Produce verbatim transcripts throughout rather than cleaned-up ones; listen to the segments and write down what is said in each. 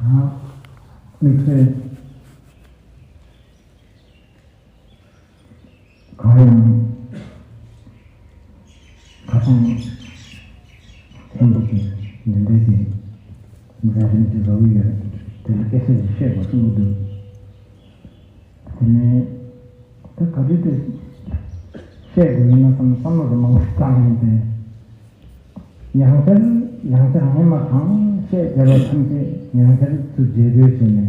དམིགས་བསལ་གང་ཡང་ཁ་སང་ཆེན་པོ་གི་འདི་འདྲའི་གི་མཛད་རིམ་དེ་ལོ་ཡོད། དེ་ལ་སྐད་ཆ་ཞིག་བཤད་དགོས་བསམ་གྱི་འདུག་དེ་ནས་ད་ག་དུས་དེ་བཤད་དགོས་ཡིན་ན་བསམ་བསམ་བློ་རུ་མང་པོ་བཏང་ཡིན་ཏེ། ཡང་བསྐྱར་ཡང་བསྐྱར་སྔོན་མ་གང་བཤད་བརྒྱབ་པ་ཐམས་ཅད་ཡང་བསྐྱར་དུ་རྗེས་ཟློས་བྱས་ནས་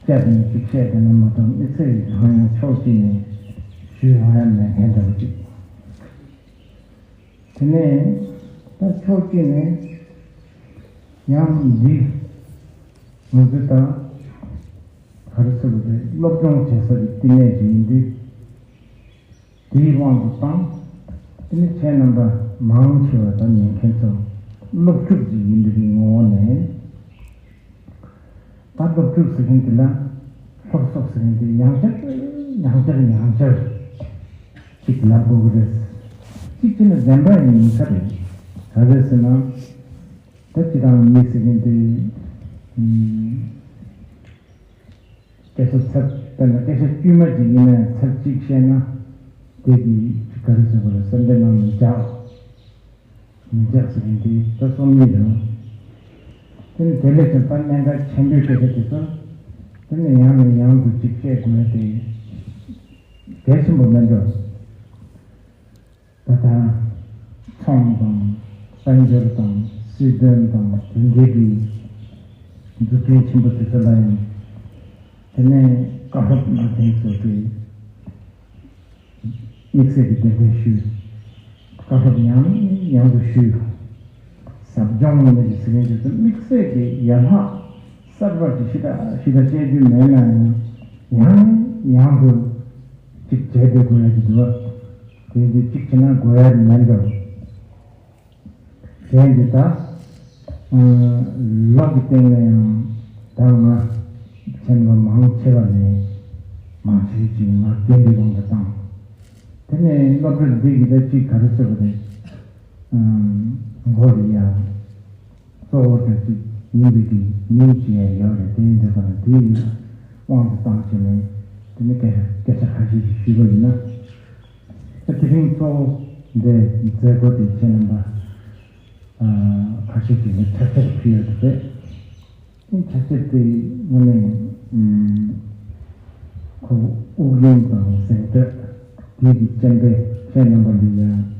བསྐྱར་ནས་ཅིག་བཤད་བསྡད་ན་མ་གཏོགས། དམིགས་བསལ་གྱི་ཁོང་ཡང་ཕྱོགས་གཅིག་ནས་ཞུས་ཡོང་ཡ་མེད་མཁན་འདྲ་བོ་ཅིག་དེ་ནས་ད་ཕྱོགས་གཅིག་ནས་ཡང་འདི་ང་ཚོ་ད་ག་རེ་ཟེར་དགོས་རེད། སློབ་སྦྱོང་བྱེད་ས་ཀྱི་བསྟི་གནས་ཅིག་ཡིན་དུས། དེའི་དབང་དུ་བཏང་། དེ་ནི་ཁྱེད་རྣམ་པ་མང་ཆེ་བ་ད་ཉན་མཁན་ཚོ་སློབ་ཕྲུག་ཅིག་ཡིན་པའི་ངོ་བོ་ནས། ད་སློབ་ཕྲུག་ཟེར་མཁན་དེ་ལ་སློབ་གསོ་ཟེར་མཁན་དེ་ཡང་བསྐྱར་ཡང་བསྐྱར་ཡང་བསྐྱར་ཅིག་ལབ་དགོས་ཀྱི་རེད། གཅིག་བྱས་ན་བདེན་པ་ཡིན་ས་རེད། ག་རེ་ཟེར་ན། ད་སྤྱིར་བཏང་མི་ཟེར་མཁན་དེ། ཨུམ། སྐད་ཆ་ཚར། དཔེར་ན་སྐད་ཆ་དཀྱུས་མ་ཅིག་ཡིན་ན་ཚར་གཅིག་བཤད་ན། དེ་གི་ག་རེ་ཟེར་དགོས་རེད། སེམས་པའི་ནང་ནས་འཇགས། མི་འཇགས་ཟེར་མཁན་དེ་ད་སོམ་ཉི་རེད། དེ་ནི་དེ་ལས་ཀྱང་ད་གནད་འགག་ཆེན་པོའི་སྐད་ཆ་དེ་ཚོ་དེ་ནི་ཡང་ནས་ཡང་དུ་ཅིག་བཤད་དགོས་ཡ་དེ་གལ་ཆེན་པོ་མེད་འགྲོ། ད་ལྟ་ཚོང་དང་དཔལ་འབྱོར་དང་སྲིད་དོན་དང་དེ་འབྲེལ་གྱི་འཛུགས་སྐྲུན་ཆེན་པོ་དེ་ཚོ་ལ་ཡང་། དེ་ནས་བཀའ་སློབ་གནང་མཁན་ཚོ་གིས་དམིགས་བསལ་གྱི་གདན་འདྲེན་ཞུས། བཀའ་སློབ་ཡང་ཡང་དུ་ཞུས། ཟབ་སྦྱོང་ངོ་མ་ཞིག་ཟེར་མཁན་དེ་ཚོ་དམིགས་བསལ་གྱི་ཡན་ལག་གསར་པ་ཅིག་ཞེ་དྲག་ཞེ་དྲག་བཤད་རྒྱུ་མེད་ན་ཡང་། ཡང་ཡང་དུ་ཅིག་བྱས་ཏེ་དགོས་ཡ་ཅིག་འདུག་བ། དེ་འདི་གཅིག་བྱས་ན་དགོས་ཡ་མེད་འགྲོ། གཞན་འདི་ད་ལོ་གི་སྟེང་ནས་ཡང་ད་ང་ཚན་པ་མང་ཆེ་བ་ནས་མང་ཆེ་ཅིག་ང་རྒན་པའི་དབང་དུ་བཏང་། དེ་ནས་སློབ་གྲྭ་འདི་གི་ད་ཅིག་ག་རེ་ཟེར་བ་རེད། མགོ་རེད་ཡ། གཙོ་བོ་དེ་ཅིག་ཡིན་པའི་གི་ཉིན་ཅིག་ཡང་ཡོད་རེད། དེ་ཡིན་དུས་ཀ་ན་དེའི་དབང་དུ་བཏང་བྱས་ནས་དེ་ནི་སྐད་ཆ་སྐད་ཆ་ཁ་ཤས་ཤིག་ཞུས་པ་ཡིན་ན། ད་དེ་རིང་གཙོ་བོ་འདི་མཛད་སྒོ་དེ་ཁྱེད་རྣམ་པ་ཁ་ཤས་ཀྱིས་ནི་ཕྱག་འཚལ་ཕུལ་ཡོད་རེད། དེ་ཕྱག་འཚལ་དེ་དངོས་གནས་ཁོ་དབུགས་དབྱུང་དང་གཟེངས་བསྟོད་དེ་གི་རྐྱེན་པས་ཁྱེད་རྣམ་པ་ལ་ཡང་།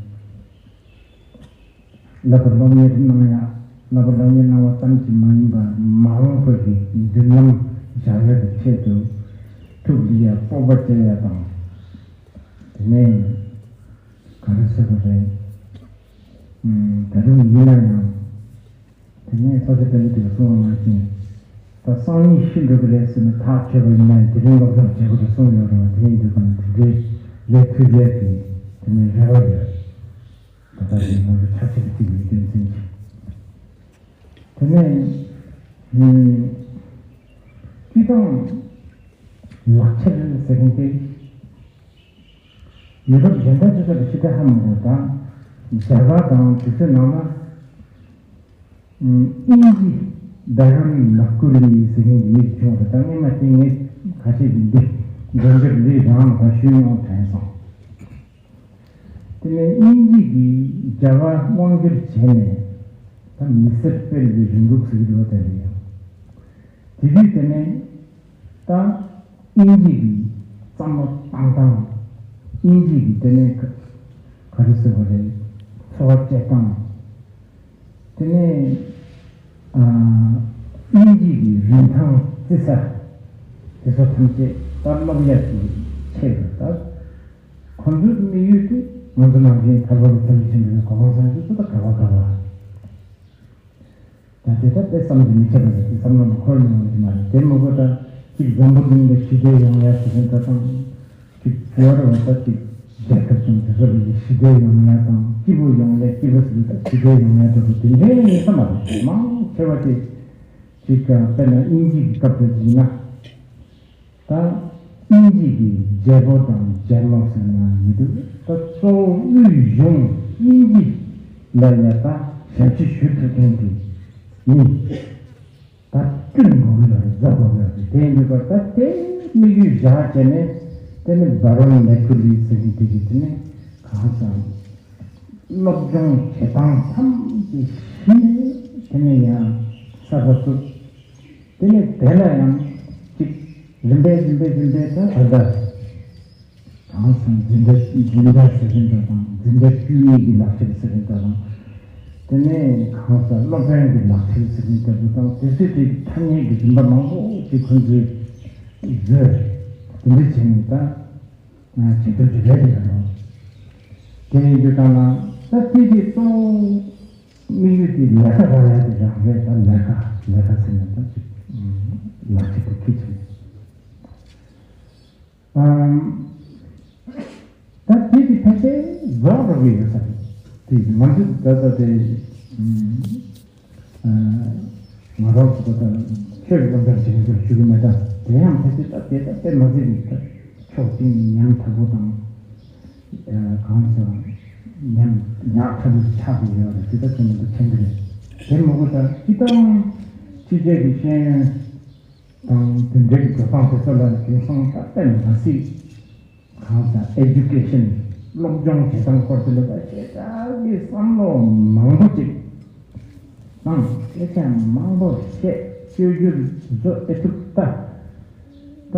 བསླབ་པ་སློབ་གཉེར་གནང་ཡ། བསླབ་པ་སློབ་གཉེར་གནང་བ་ཙམ་གྱིས་མ་ཡིན་པར་མ་འོངས་པ་གི་མདུན་ལམ་བཞག་ཡ་གི་ཆེད་དུ་ཐུགས་ལ་ཡ་སྤོབས་པ་བསྐྱེད་ཡ་དང་། དེ་ནས་ག་རེ་ཟེར་བ་རེད། ད་དུང་ཡིན་ན་ཡང་། དེ་ནས་ས་སྐྱ་པཎྜི་ཏས་གསུངས་པ་ནང་བཞིན། ད་སང་ཉིན་ཤི་འགྲོ་གི་རེད་ཟེར་ནས་ཐག་ཆོད་པ་ཡིན་ན་དེ་རིང་སློབ་སྦྱོང་བྱེད་དགོས་རེད་གསུངས་ཡོད་རེད་བ། དེ་ཡིན་དུས་ཀ་ནས་དེ་འདྲའི་ལས་ཐུབ་ཡས་ཀྱི་དེ་ནས་རེ་བ་ཡོད། ད་ལྟ་ཡིན་ང་ཚོ་ཆ་ཆེར་བརྩི་བའི་རྒྱུ་མཚན་གྱིས། དེ་ནས་སྤྱི་བཏང་ལག་ཁྱེར་ཟེར་མཁན་དེ། ཡུ་རོབ་གཞན་དག་ཅིག་ལ་ཕྱི་དྲག་ཧ་མ་གོ་དང་། རྒྱ་གར་དང་དེ་ཚོའི་ནང་ལ་དབྱིན་ཇི་བེ་རོན་མར་ཀུ་རི་ཟེར་མཁན་གྱི་མི་ཞིག་བྱུང་བ་དང་། སྔོན་མ་དེ་ངས་ཁ་ཤས་ཀྱིས་འདི་འགྲེམས་སྤེལ་འདི་རང་ལ་ཕར་ཞུས་མྱོང་དྲན་སོང་། དེ་ནས་དབྱིན་ཇི་གིས་རྒྱ་གར་དབང་བསྒྱུར་བྱས་ནས་ད་མི་སེར་སྤེལ་བའི་རིང་ལུགས་ཟེར་གྱི་འདུག་བ། དེ་ལ་ཡང་དེ་དུས་དེ་ནས་ད་དབྱིན་ཇི་གི་བསམ་བློ་བཏང་སྟངས། དབྱིན་ཇི་གི་དེ་ནས་ག་ག་རེ་ཟེར་བ་རེད། འཚོ་བ་སྐྱེལ་སྟངས། དེ་ནས་ཨ་དབྱིན་ཇི་གི་རིན་ཐང་བརྩི་ས་དེ་ཚོ་ཐམས་ཅད་ད་སློབ་ཡག་གི་ཆེད་དུ། ད་ཁོང་ཚོའི་དམིགས་ཡུལ་དེ་ང་ཚོ་ནང་བཞིན་ད་བར་དུ་ཐམས་ཅད་མཁྱེན་པའི་གོ་འཕང་ས་ཡི་དེ་ཚོ་ད་ག་བ་ག་བ། ད་དེ་ལྟར་དེ་བསམ་གྱིས་མི་ཁྱབ་པ་རེད། དེ་བསམ་བློ་མ་འཁོར་མྱོང་བ་ཞིག་མ་རེད། དེ་མ་གཏོགས་ད་ཅིག་འཛམ་བུ་གླིང་ལ་ཞི་བདེ་ཡོང་ཡ་ཟེར་མཁན་ད་དང་། ཅིག་བོར་བ་ད་ཅིག་རྒྱལ་ཁབ་ཀྱང་དེ་ཚོ་ལ་ཞི་བདེ་ཡོང་ཡ་དང་། སྐྱིད་པོ་ཡོང་ཡ། སྐྱིད་པོ་ཟེར་ན་ད་ཞི་བདེ་ཡོང་ཡ་འདྲ་པོ་དེ་འདྲའི་ཡིན་ས་མ་རེད། མང་ཆེ་བ་དེ་ཅིག་དཔེར་ན་དབྱིན་ཇི་གི་སྐབས་དེ་ཡིན་ན། ད་དབྱིན་ཇི་གི་རྒྱལ་པོ་དང་རྒྱལ་མོ་ཟེར་ན་མི་འདུག་ད་གཙོ་བོ་དབུས་གཞུང་དབྱིན་ཇི་ལ་ཡ་ད་ཞབས་ཕྱི་ཞུ་ཐུབ་མཁན་དེ་ཡིན། ད་ བསྐྲུན་དགོས་ཀྱི་ཡོད་རེད། བཟོ་དགོས་ཀྱི་ཡོད་རེད། དེ་ཡིན་དུས་སྐབས་ད་དེ་དམིགས་ཡུལ་བཞག་བྱས་ནས། དེ་ནི་བྷ་རོན་མེ་ཁུ་ལི་ཟེར་མཁན་དེ་གིས་དེ་ནི་གང་ཟག་སློབ་སྦྱོང་བྱེད་སྟངས་ཐམས་ཅད་གཞི་ནས་དེ་ནི་ཡང་གསར་པ་བཙུགས། དེ་ནས་དེ་ལ་ཡང་ཅིག་རིམ་པས་རིམ་པས་རིམ་པས་ད་ད་ལྟ་གང་ཟག་འཛིན་གྲྭ། འཛིན་གྲྭ་ཟེར་གྱིན་འདུག་དང་། འཛིན་གྲྭ་བཅུ་གཉིས་ཀྱི་ལག་ཁྱེར་ཟེར་གྱིན་འདུག་དང་། དེ་ནས་གང་ཟག་སློབ་དཔོན་གྱི་ལག་ཁྱེར་ཟེར་གྱིན་འདུག་དང་། དེ་ཚོའི་གྲས་ཐ་སྙད་ཀྱི་རིམ་པ་མང་པོ་ཅིག་ཁོང་ཚོས་བཟོས། དེ་འདྲ་བྱས་ནས་ད་ང་བྱེད་ཐུབ་ཀྱི་རེད་དེ་ཡོད་རེད། དེ་ཡིན་དུས་ད་ང་ད་དེ་དེ་གཙོ་བོ། དམིགས་ཡུལ་དེ་ལས་ཀ་རག་ཡ་དེ་རང་རེད། ད་ལས་ཀ་ལས་ཀ་ཟེར་ན་ད་ཅིག་ལག་ཁྱེར་དེ་ཁྱེར་ཆེ། ཨམ། ད་དེ་དེ་ཕལ་ཆེར་རྫོགས་འགྲོ་གི་ཡོད་ས་རེད། དེ་ང་ཚོ་ད་ལྟ་དེ་ང་རང་ཚོ་ད་ཆོས་ཀྱི་སློབ་གྲྭར་བྱེད་མཁན་ཚོར་ཞུ་གི་མེད། ད་དེ་ཡང་ཕལ་ཆེར་ད་དེ་ད་དཔེ་མ་སྲིད་པའི་ཕྱོགས་གཅིག་ནས་ཉམ་ཐག་པོ་དང་། གང་ཟག་ཉམ་ཉག་ཕྲ་མོ་ཆགས་ཀྱི་ཡོད་རེད། དེ་ད་ཚོད་མ་ད་མཁྱེན་གྱི་རེད། དེ་མ་གཏོགས་ད་སྤྱི་བཏང་ཕྱི་རྒྱལ་གྱི་ཤེས་ཡོན་དང་དེ་འབྲེལ་གྱི་འགྲོ་སྟངས་དེ་ཚོ་ལ་དེང་སང་ད་དཔེ་མ་སྲིད་གང་ཟག་ཨེ་ཌུ་ཀེ་ཤན་སློབ་སྦྱོང་བྱེད་སྟངས་སྐོར་དེ་ལ་ད་ཞེ་དྲག་གི་བསམ་བློ་མང་པོ་ཅིག་དང་སྐད་ཆ་མང་པོ་བཤད། བཅོས་བསྒྱུར་བཟོ་ཨེ་ཐུབ་ད་ད།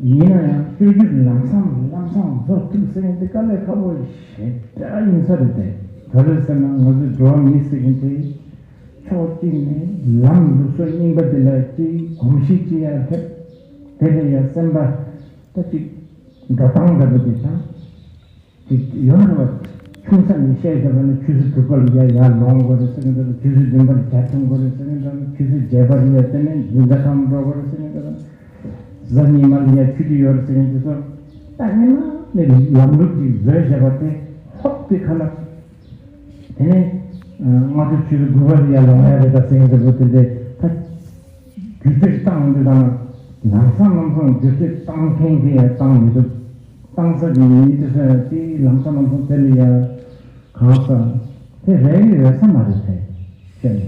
ཡིན་ན་ཡང་བཅོས་བསྒྱུར་ལམ་སང་ལམ་སང་བཟོ་ཐུབ་ཟེར་མཁན་དེ་དཀའ་ལས་ཁག་པོ་ཞེ་དྲག་ཡིན་ས་རེད་དེ། ག་རེ་ཟེར་ན་ང་ཚོའི་འགྲོ་བ་མི་ཟེར་མཁན་དེ་ཕྱོགས་གཅིག་ནས་ལམ་ལུགས་སྲོལ་རྙིང་པ་དེ་ལ་ཅིག་གོམས་གཤིས་ཅིག་ཡར་སླེབས། དེ་ལ་ཡང་སེམས་པ་ད་ཅིག་འགྲོ་སྟངས་འདྲ་པོ་དེ་དང་། ཅིག་ཡོང་རེད་བ། ཆུང་ས་ནས་བཤད་བཞག་པ་ན་ཆུ་ཚོད་དྲུག་པ་ལ་ཡར་ཡར་ལོངས་དགོས་རེད་ཟེར་གྱི་འདུག་ཆུ་ཚོད་བདུན་པ་ལ་ཇ་འཐུང་དགོས་རེད་ཟེར་གྱི་འདུག་ཆུ་ཚོད་བརྒྱད་པ་ལ་ཡར་དེ་ནས་འཛིན་གྲྭ་ཁང་འགྲོ་དགོས་རེད་ཟེར་གྱི་འདུག་གཟའ་ཉི་མ་ལ་ཡར་ཆུ་ཚོད་ཡོད་རེད་ཟེར་གྱི་འདུག་སོ་ད་ཉི་མ་ནས་ལམ་ལུགས་ཅིག་བཟོས་བཞག་པ་དེ་ཧོབ་དེ་ཁ་ལ། དེ་ནས་སྔ་དྲོ་ཆུ་ཚོད་དགུ་པ་ལ་ཡར་ལོངས་ཡ་རེད་ད་ཟེར་གྱི་འདུག་དེ་འདྲའི་ད། བསྒྱུར་བཅོས་བཏང་ཡོང་དུས་ཙམ་ལ་ལམ་སང་ལམ་སང་བསྒྱུར་བཅོས་བཏང་མཁན་གྱིས་ཡང་བཏང་མི་ཐུབ། བཏང་ས་གི་མི་དེ་ཚོ་ཡང་དེ་ལམ་སང་ལམ་སང་དེ་ལ་ཡང་གང་ཟག་དེ་རེག་གི་ཡོད་ས་མ་རེད་དེ་བཤད་ནས།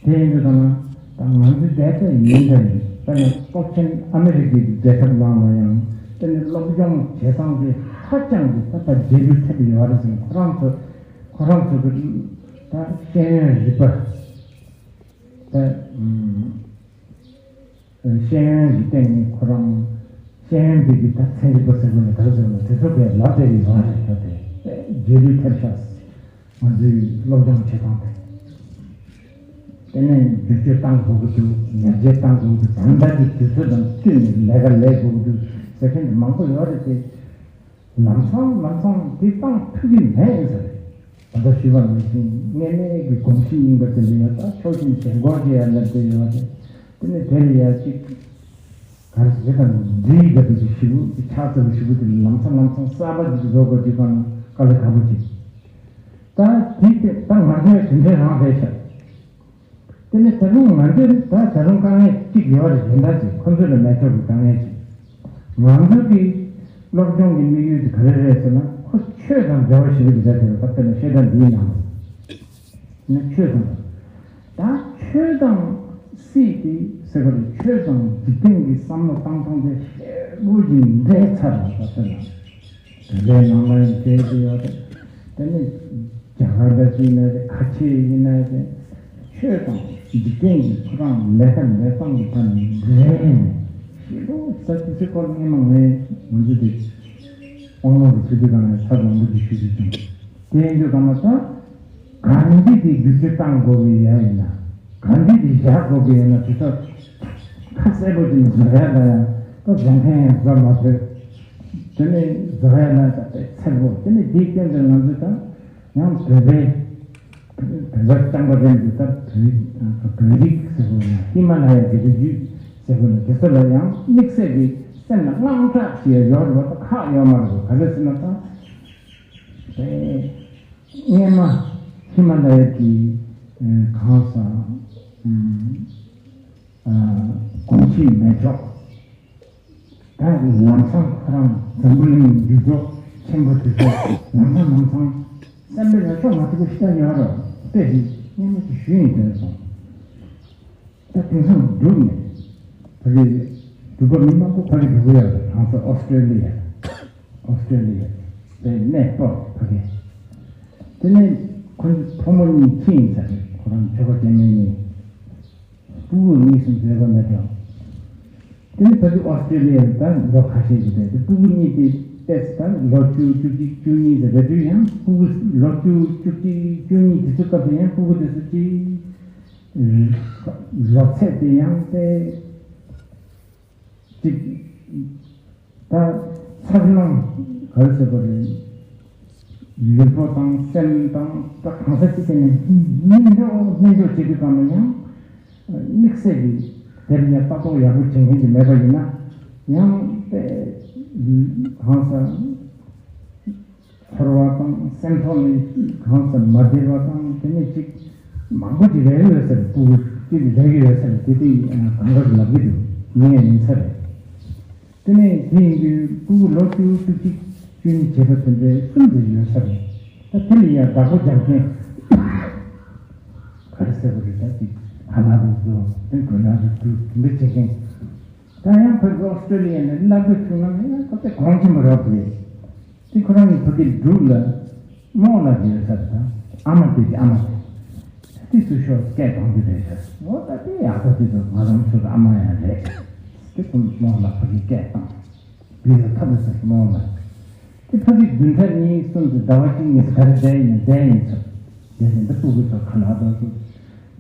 དེ་ཡིན་དུས་ཙམ་ལ་ད་ང་ཚོའི་བསྡད་ས་ཡིན་ད་ཡིན་ད་ཡང་སྟོབས་ཆེན་ཨ་མི་རི་ཀའི་རྒྱལ་ཁབ་ནང་ལ་ཡང་དེ་ནི་སློབ་སྦྱོང་བྱེད་སྟངས་དེ་ཧ་ཅང་གི་ད་ལྟ་རྗེས་ལུས་ཐེབས་ཡོད་རེད་ཟེར་ནས་ཁོ་རང་ཚོ་ཁོ་རང་ཚོ་གི་ད་ཤེས་ཡོན་རིག་པ། ད། ཤེས་ཡོན་གྱི་སྟེང་ནས་ཁོ་རང་ཤེས་ཡོན་པའི་གི་ད་ཚན་རིག་པ་ཟེར་དགོས་ན་ག་རེ་ཟེར་དགོས་ན་དེ་ཚོ་གས་ལབ་བསྡད་ཀྱི་ཡོད་རེད། ད་དེ་རྗེས་ལུས་ཐེབས་ཤག་ང་ཚོའི་སློབ་སྦྱོང་བྱེད་སྟངས་དེ། དེ་ནས་བསྒྱུར་བཅོས་བཏང་དགོས་ཀྱི་འདུག་ཉར་རྗེས་བཏང་དགོས་ཀྱི་འདུག་ད་ལྟ་གི་དུས་ཚོད་དང་བསྟུན་ནས་ལས་ཀ་ལས་དགོས་ཀྱི་འདུག་ཟེར་མཁན་དེ་མང་པོ་ཡོད་རེད་དེ། ལམ་སང་ལམ་སང་དེ་བཏང་ཐུབ་ཀྱི་མེད་ཟེར། ད་ལྟ་ཞུས་པ་ནང་བཞིན་སྔོན་མའི་གི་གོམས་གཤིས་རྙིང་པ་དེ་འདྲ་ཡོད། ད་ཕྱོགས་གཅིག་ནས་ཞེན་ཁོག་ཅིག་ཡར་སླེབས་བསྡད་ཡོད་རེད། དེ་ནས་དེ་ལ་ཡར་ཅིག་ག་རེ་ཟེར་དང་འདྲིས་འདྲ་པོ་ཅིག་ཞེ་པོ་ཅིག་ཆགས་ཚར་བ་ཞེ་པོ་དེ་ལམ་སང་ལམ་སང་གསར་པ་ཅིག་བཟོ་དགོས་དུས་གང་དཀའ་ལས་ཁག་པོ་ཅིག་ད་དེ་དེ་ད་ང་ཚོས་དེ་འདྲའི་རང་རེད་ཤག་དེ་ནི་ད་རུང་ང་ཚོས་ད་ད་རུང་དཀའ་ངལ་གཅིག་ཡོད་རེད། གཞན་དག་ཅིག་ཁོ་ཚོ་ལ་མེད་ཆོག་གི་དཀའ་ངལ་ཅིག་ང་ཚོ་གི་སློབ་སྦྱོང་གི་དམིགས་ཡུལ་དེ་ག་རེ་རེད་ཟེར་ན་ཁོ་ཆོས་དང་འབྲེལ་བ་ཞེ་པོ་ཅིག་རེད་དེ། ད་དཔེར་ན་བཤད་གྲྭ་འདིའི་ནང་ནི་ཆོས་དང་ད་ཆོས་དང་སྲིད་དེ་ཟེར་བ་རེད། ཆོས་དང་འཇིག་རྟེན་གྱི་བསམ་བློ་བཏང་སྟངས་དེ་ཞེ་པོ་ཅིག་འདྲེས་ཚར་བ་ད་དཔེར་ན། དེ་འདྲའི་ནང་ལ་ཡང་བྲལ་གྱི་ཡོད་རེད། དེ་ནི་རྒྱ་གར་འདྲ་ཞིག་ཡིན་ན་རེད། ཁ་ཆེ་ཡིན་ན་རེད། ཆོས་དང་འཇིག་རྟེན་གྱི་ཁོ་རང་ལས་ཀ་ལས་སྟངས་ཀྱི་ཐད་ནས་འགྲན་ནས་ཞེ་པོ་ས་ཅི་སི་སྐོར་སྔས་མ་ངས་ང་ཚོ་དེ་དབང་ལུང་གི་ཆུ་ཚོད་སྒང་ལ་ཚར་མང་པོ་ཅིག་ཞུ་རྒྱུ་བྱུང་། དེ་ཡིན་དུས་གང་ལ་ད་གང་འདི་དེ་བསྒྱུར་བཅོས་བཏང་དགོས་ཀྱི་ཡ་ཡིན་ན་གང་འདི་དེ་བཞག་དགོས་ཀྱི་ཡིན་ན་དེ་ཚོ་ཁ་གསལ་པོ་ཅིག་ནས་བཟོ་ཡ་ལ་ཡང་ད་བཟོ་མཁན་ཡང་བཟོ་མ་ཕོད། དེ་ནས་བཟོ་ཡ་ལ་ད་དཔེ་ཚེར་པོ། དེ་ནས་དེའི་སྐྱོན་དེ་ང་ཚོས་ད་ཡང་བོད་པའི་བོད་པ་རྐྱང་པ་རེད་འདུག་ད་བོད་བོད་རིགས་ཟེར་དགོས་ན་ཧི་མ་ལ་ཡའི་རི་རྒྱུད་ཟེར་དགོས་ན་དེ་ཚོ་ལ་ཡང་དམིགས་བསལ་གྱི་སེམས་ལ་དངངས་སྐྲག་ཞིག་ཡོད་རེད་བ། ད་ཁག་ཡོད་མ་རེད་བ། ག་རེ་ཟེར་ན་ད་དེ་སྔས་མ་ཧི་མ་ལ་ཡ་གི་གང་ཟག་གོམས་གཤིས་མེད་ཕྱོགས། ད་ལམ་སང་ཁོ་རང་འཛམ་བུ་གླིང་འཇུ་རྒྱུ་ཆེན་པོ་དེ་ཚོ་ལམ་སང་ལམ་སང་བསམ་པའི་ལ་ཕྱོགས་མ་ཐུབ་པ་ཞིག་ཀྱང་ཡོད་རེད། དཔེ་ཞིག་སྔོན་མ་ཅིག་ཞུས་ཡིན་དྲན་སོང་། ད་དེང་སང་འབྲུག་ནས་ཕ་གི་འབྲུག་པ་མི་མང་པོ་ཕ་གི་འགྲོ་གི་ཡོད་རེད། གང་ས་ཨོ་སི་ཀྲེ་ལི་ཡ། ཨོ་སི་ཀྲེ་ལི་ཡ་པའི་གནས་སྤོར་ཕ་གི། དེ་ནས་ཁོ་ཚོ་ཕོ་མོ་གཉིས་ཁྱི་ཡིན་ས་རེད། ཁོ་རང་ཇོ་བོ་རྒྱ་མེད་གཉིས། སྤུ་གུ་གཉིས་སུ་འཛེག་པ་མེད་དོ། དེ་ནི་ཕ་གི་ཨོ་སི་ཀྲེ་ལི་ཡར་ད་ལོ་ཁ་ཤས་ཀྱི་རེད་དེ། སྤུ་གུ་གཉིས་དེ་ཏེས་ད་ལོ་བཅུ་བཅུ་གཅིག་བཅུ་གཉིས་ཟེར་རེད་དུས་ཡང་སྤུ་གུ་ལོ་བཅུ་བཅུ་གཅིག་བཅུ་གཉིས་དེ་ཚོ་སྐབས་དེ་ཡང་སྤུ་གུ་དེ་ཚོ་གཅིག་ལོ་ཚད་དེ་ཡང་དེ་གཅིག་ད་ཚབ་ལོང་ག་རེ་ཟེར་དགོས་རེད། ལུས་པོ་དང་སེམས་དང་ད་གང་ཟག་ཅིག་དེ་ནས་སྨིན་འགྲོ་སྨིན་འགྲོ་བྱེད་དུས་གང་ན་ཡང་། དམིགས་བསལ་གྱི་དེར་ཡང་ལྟ་རྟོག་ཡག་པོ་བྱེད་མཁན་གྱི་མེད་པ་ཡིན་ན། ཡང་དཔེ་གང་ཟག་ཚོར་བ་དང་སེམས་ཐོག་ནས་གང་ཟག་མ་བདེ་བ་དང་དེ་ནས་ཅིག་མང་པོ་ཅིག་རེག་ཡོད་ས་རེད། སྤུ་གུ་ཅིག་རེག་ཡོད་ས་རེད། དེ་དེ་གང་ག་ལབ་ཀྱི་འདུག་ཡིན་ཡང་ཡིན་ས་རེད། དེ་ནས་དེ་ཡིན་དུས་སྤུ་གུ་ལོ་བཅུ་བཅུ་གཅིག་བཅུ་གཉིས་བྱས་པ་དེ་འདྲའི་གསུམ་དེ་ཡོད་ས་རེད། ད་དེ་ལ་ཡང་བདག་པོ་རྒྱག་མཁན་ག་རེ་ཟེར་བ་རེད། ད་ཅིག་ཧ་ལ་རུ་བཟོ་དེ་དགོས་ན་རུ་བསྡུ་དེ་འདྲ་བྱེད་མཁན། ད་ཡང་ཕ་གི་ཨོ་སི་ཀྲེ་ལི་ཡ་ནས་གླ་རྒོད་བྱུང་ན་ཡང་ཁོ་ཚོས་གོང་ཆེན་པོ་རོགས་བྱེད། དེ་ཁོ་རང་གི་ཕ་གི་འབྲུག་ལ་རྨོ་ལགས་ཡོད་ས་རེད། ད་ཨ་མ་དེ་གི་ཨ་མ་དེ་དེ་སུ་ཤོག་སྐད་གཏོང་རྒྱུ་རེད་ཤག་འོ་ད་དེ་ཡག་པོ་དེ་ཚོ་ང་རང་ཚོ་གི་ཨ་མ་ཡང་རེད། དེ་ཁོ་རྨོ་ལགས་ཕ་གི་སྐད་བཏང་བི་ཟ་ཐབས་ཟེར་རྨོ་ལགས་དེ་ཕ་གི་བདུན་ཕྲག་གཉིས་གསུམ་དུ་ཟླ་བ་གཅིག་གཉིས་སུ་ག་རེ་བསྡད་ཡིན་ན་བསྡད་ཡིན་ཚོ་བསྡད་ཡིན། ད་སྤུ་གུ་ཚོ་ཁ་ལག་དང་ཚོ་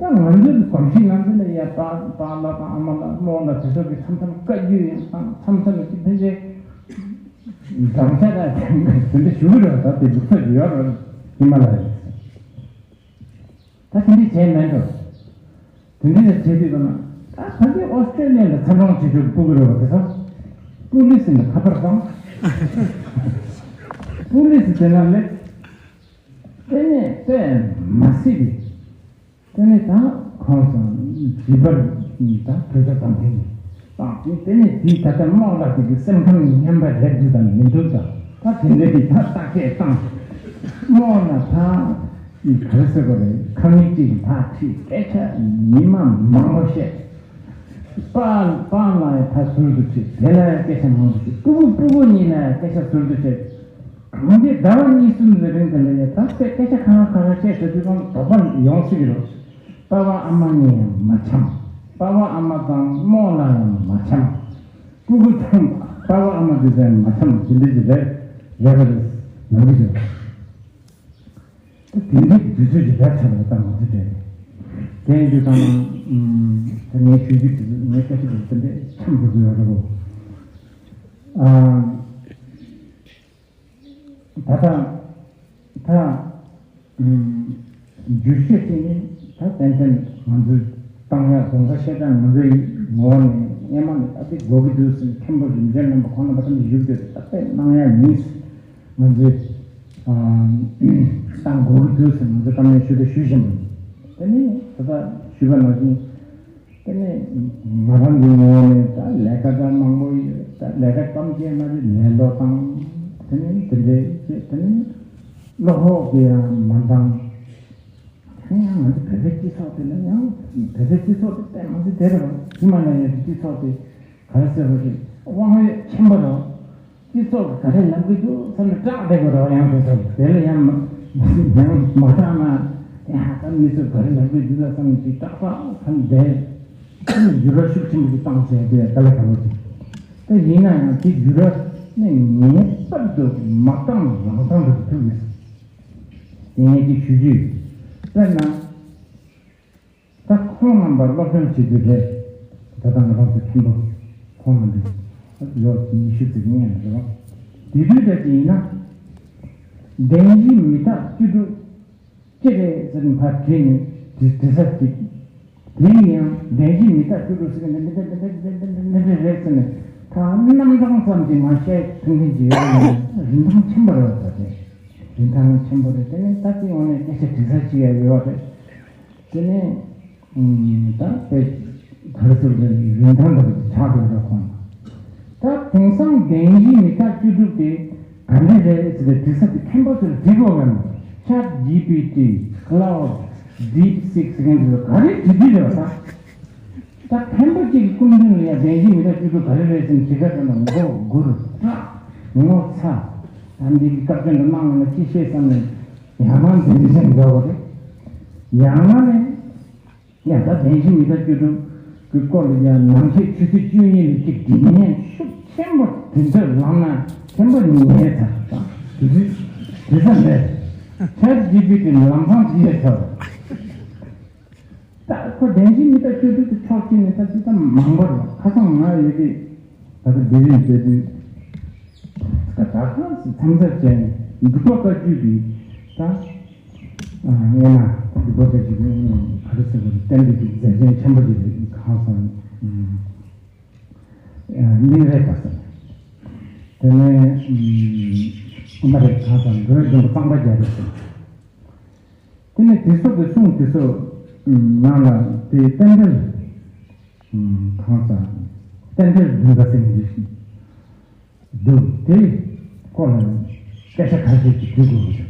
ད་ང་ཚོའི་གི་གོམས་གཤིས་ནང་ཚན་ལ་ཡ་པཱ་པཱ་ལགས་དང་ཨ་མ་ལགས་རྨོ་ལགས་དེ་ཚོ་གི་མཚམས་མཚམས་བཀའ་བརྒྱུད་ཡང་བཏང་མཚམས་མཚམས་ལ་ཅིག་ཕན་ཆད། འགྲམ་ཆ་དང་དེ་འདྲ་ཞུ་གི་རེད། ད་དེ་འདུག་ས་ཡོད་རེད། ཧི་མ་ལ་ཡ་ད་དེ་འདྲ་བྱས་མེད་འགྲོ། དེ་འདྲ་བྱས་དུས་ཙམ་ན་ད་ད་གིན་ཨོ་སི་ཀྲེ་ལི་ཡ་ལ་འཚར་ལོངས་བྱེད་ཆོག་སྤུ་གུ་རེད་བ། དེ་ཚོ་པུ་ལི་སི་ནས་ཁ་པར་བཏང་། པུ་ལི་སི་དེ་ན་སླེབས། དེ་ནས་དཔེ་མ་སྲིད་པའི། དེ་ནས་ད་ཁོང་ཚོ་བྱིས་པར་ད་གྲོས་ཆོད་དང་ལྡན་དང་དེ་ནས་དེའི་ད་ལྟ་རྨོ་ལགས་དེ་གི་སེམས་ཁམས་ངན་པ་རེད་འདུག་དང་མི་འདུག་དང་ད་དེ་འདྲ་གི་ད་བརྟག་དཔྱད་བཏང་། རྨོ་ལགས་ད་ག་རེ་ཟེར་དགོས་རེད། ཁ་ངན་གཅིག་ལ་ཁྲིད་སྐད་ཆ་ཉི་མ་མང་པོ་བཤད། པཱ་པཱ་ལགས་ད་ཟུར་དུ་ཁྲིད། དེ་ལ་སྐད་ཆ་མང་པོ་བཤད། སྤུ་གུ་སྤུ་གུ་གཉིས་ལ་སྐད་ཆ་ཟུར་དུ་བཤད། གང་དེ་ཟླ་བ་གཉིས་གསུམ་གྱི་རིང་དེ་ལ་ཡ་ད་དཔེ་སྐད་ཆ་ཁ་ཁ་ཁ་ཁ་བཤད་བྱེད་དུས་ཙམ་དོགས་པ་ཡོང་སྲིད་ཀྱི་རེད། པ་ཕ་ཨ་མ་གཉིས་ཡང་མ་འཆམ། པ་ཕ་ཨ་མ་དང་རྨོ་ལགས་ཡང་མ་འཆམ། སྤུ་གུ་དང་པ་ཕ་ཨ་མ་དེ་ཚོ་ཡང་མ་འཆམ། དེ་འདྲ་ཅིག་རེད་རེད་པ་རེད་ལབ་ཀྱི་འདུག་ད་དེ་འདྲའི་དུས་ཚོད་ཅིག་རག་ཚར་བ་ད་ང་ཚོ་གྲས་རེད། དེ་ཡིན་དུས་ཙམ་ད་ངས་ཞུ་རྒྱུ་དེ་ཚོ་ངའི་བཀའ་ཤག་དེ་ཚོ་དེ་འདྲའི་འཆམ་འགྲོ་གི་ཡོད་རེད་གོ། ཨ། ད་ལྟ་ད་ཨུམ། བསྒྱུར་བཅོས་དེ་ནི་ད་ཏན་ཏན་ང་ཚོའི་བཏང་ཡག་གོང་ས་སྐྱབས་མགོན་ཚོའི་ངོ་བོ་ནས་སྔས་མ་ནས་ད་དེ་དགོས་ཀྱི་འདུག་ཟེར་ནས་མཁན་པོ་རིམ་བྱོན་རྣམ་པ་ཁོང་རྣམ་པ་ཚོ་ནས་བཞུགས་དུས་ད་ལྟ་གནང་ཡག་ཡིན། ང་ཚོས་ཨ་བཏང་དགོས་ཀྱི་འདུག་ཟེར་ང་ཚོ་བཀའ་མོལ་ཞུ་དང་ཞུ་བཞིན་པ་ཡིན། དེ་ནི་ད་ལྟ་ཞུས་པ་ནང་བཞིན། དེ་ནས་ང་རང་གི་ངོ་བོ་ནས་ད་ལས་ཀ་འདྲ་མང་པོ་ཡོད། ད་ལས་ཀ་ཙམ་བྱས་མ་རེད། ལས་སློབ་དང་དེ་ནས་དེ་འདྲའི་བྱས། དེ་ནས་བློ་ཁོག་གི་ཡང་མ་འདང་། དེ་ནས་ཡང་ང་ཚོ་བོད་པའི་སྤྱི་ཚོགས་དེ་ལ་ཡང་བོད་པའི་སྤྱི་ཚོགས་དེ་དཔེ་མ་སྲིད་བདེ་རེད་བ། ཧི་མ་ལ་ཡའི་སྤྱི་ཚོགས་དེ་ག་རེ་ཟེར་བ་རེད། དབང་ཡོད་ཆེན་པོ་རེད། སྤྱི་ཚོགས་ཀྱིས་ག་རེ་ལབ་ཀྱི་འདུག་བསམ་ནས་སྐྲག་བསྡད་དགོས་རེད་བ། ཡང་དེ་ཚོ་དེ་ལ་ཡང་མ་ཡང་མ་སྐྲག་ན་ཡང་ད་མི་ཚོས་ག་རེ་ལབ་ཀྱི་འདུག་ལ་བསམ་ནས་ཅིག་སྐྲག་སྐྲག་བསམ་བསྡད། འགྱུར་བ་ཤུགས་ཆེན་པོ་ཞིག་བཏང་ཟེར་དེ་དཀའ་ལས་ཁག་པོ་ཅིག་ད་ཡིན་ན་ཡང་དེ་འགྱུར་བ་ནི་ངེས་པར་དུ་མ་བཏང་རང་བཏང་དུ་ཐུག་ཡོད། དེ་ངས་ཅིག་ཞུ་རྒྱུ་ཡོད། དཔེར་ན། ད་ཁོང་རྣམ་པར་སློབ་སྦྱོང་བྱེད་རྒྱུ་རེད། ད་ལྟ་ང་རང་ཚོ་མཁན་པོ་ཁོང་རྣམ་པས་ལོ་ཉི་ཤུ་ཙམ་སྔོན་ལ་རེད་བ། དེ་དུས་ད་ཅི་ཡིན་ན། བདེན་བཞི་མི་རྟག་བཅུ་དྲུག་ཅི་རེད་ཟེར་ནས་ཕར་དྲིས་ནས་དྲི་དྲི་ས་ཅིག་དེ་ཡིན་ཡང་བདེན་བཞི་མི་རྟག་བཅུ་དྲུག་ཟེར་ནས་འདི་འདྲ་འདི་འདྲ་འདི་འདྲ་འདི་འདྲ་རེད་ཟེར་ནས་ད་རྣམ་གྲངས་ཙམ་ཅིག་མ་བཤད་ཐུབ་མཁན་ཅིག་ཡོད་རེད། རིན་ཐང་ཆེན་པོ་རེད་བ། ད་དེ་རིན་ཐང་ཆེན་པོ་རེད། དེ་ནས་ད་དེ་འོག་ནས་སྐད་ཆ་དྲི་ས་ཅིག་ཡང་ཡོད་བ་རེད། དེ་ནས་ད་དཔེ་ག་རེ་ཟེར་དགོས་རེད། རིན་ཐང་འདྲ་པོ་ཆགས་འགྲོ་འདྲ་ཁོང་ལ། ད་དེང་སང་བདེན་བཞི་མི་རྟག་བཅུ་དྲུག་དེ་ག་འདྲ་རེད་ཟེར་ཏེ་དྲི་ས་དེ་མཁན་པོ་ཚོར་དྲི་དགོས་པས་མ། ཆ་ཇི་པི་ཏི། ཁ་ལའོ་ཌི། ཌིབ་སིག་ཟེར་མཁན་དེ་ཚོ་ག་རེ་དྲི་དྲི་རེད་བ། ད་ ད་ཕན་པོ་གཅིག་གི་སྐུ་མདུན་ལ་ཡང་བདེན་བཞི་མི་རྟག་བཅུ་དྲུག་ག་རེ་རེད་ཟེར་ན་དྲི་བ་དྲིས་ན་མགོ་སྒུར་སྐྲག་ངོ་ཚ། ད་འདི་གི་སྐབས་དོན་དུ་གནང་ན་ཅི་བཤད་བསམ་ནས་ཡང་མང་འདི་འདྲ་ཞིག་འདྲ་བོ་རེད། ཡང་ན་ནས་ཡང་ད་བདེན་བཞི་མི་རྟག་བཅུ་དྲུག་གི་སྐོར་ལ་ཡང་ནང་བཤད་ཆུ་ཚོད་བཅུ་གཉིས་ལ་གཅིག་འབྲི་མཁན་ཤུགས་ཆེན་པོ་དེ་ཚོས་ལངས་ན་ཆེན་པོ་ཉེས་ཚར་དང་དེ་དུས་དེ་ཚ་མེད། ཆར་ཇི་པི་ཏི་ལམ་སང་ཇི་ཡས་ཚར། ད་ཁོ་བདེན་བཞི་མི་རྟག་བཅུ་དྲུག་གི་ཕྱོགས་གཅིག་ནས་ད་ཅི་ཙམ་མང་པོ་རེད། ཁ་སང་ང་ཡོད་དུས་ད་ལྟ་བི་རིན་བྱས་དུས་ད་ད་གང་སེ་མཚམས་མཚར་བྱས་ནས་འབྲུག་པ་བཀའ་བརྒྱུད་ཀྱི་ད་ངས་ན་འབྲུག་པ་བཀའ་བརྒྱུད་ཀྱི་ག་རེ་ཟེར་དགོས་རེད། བསྟན་པའི་གི་མཛད་འཆར་ཆེན་པོ་ཅིག་རེད། གང་སོང་གླིང་རས་པ་ཟེར། དེ་ནས་ཨ་མ་རེད། གང་སོང་འགྲོ་བའི་མགོན་པོ་གཙང་པ་རྒྱ་རེད་ཟེར། དེ་ནས་དེ་ཚོ་གི་གསུང་དེ་ཚོ་ནང་ལ་དེ་རྟེན་འབྲེལ་གང་ཟག་རྟེན་འབྲེལ་བདུན་པ་ཟེར་གྱི་འདུག་དེ་སྐོར་ལ་སྐད་ཆ་ཁ་ཤས་ཅིག་དྲི་དགོས་ཀྱི་འདུག་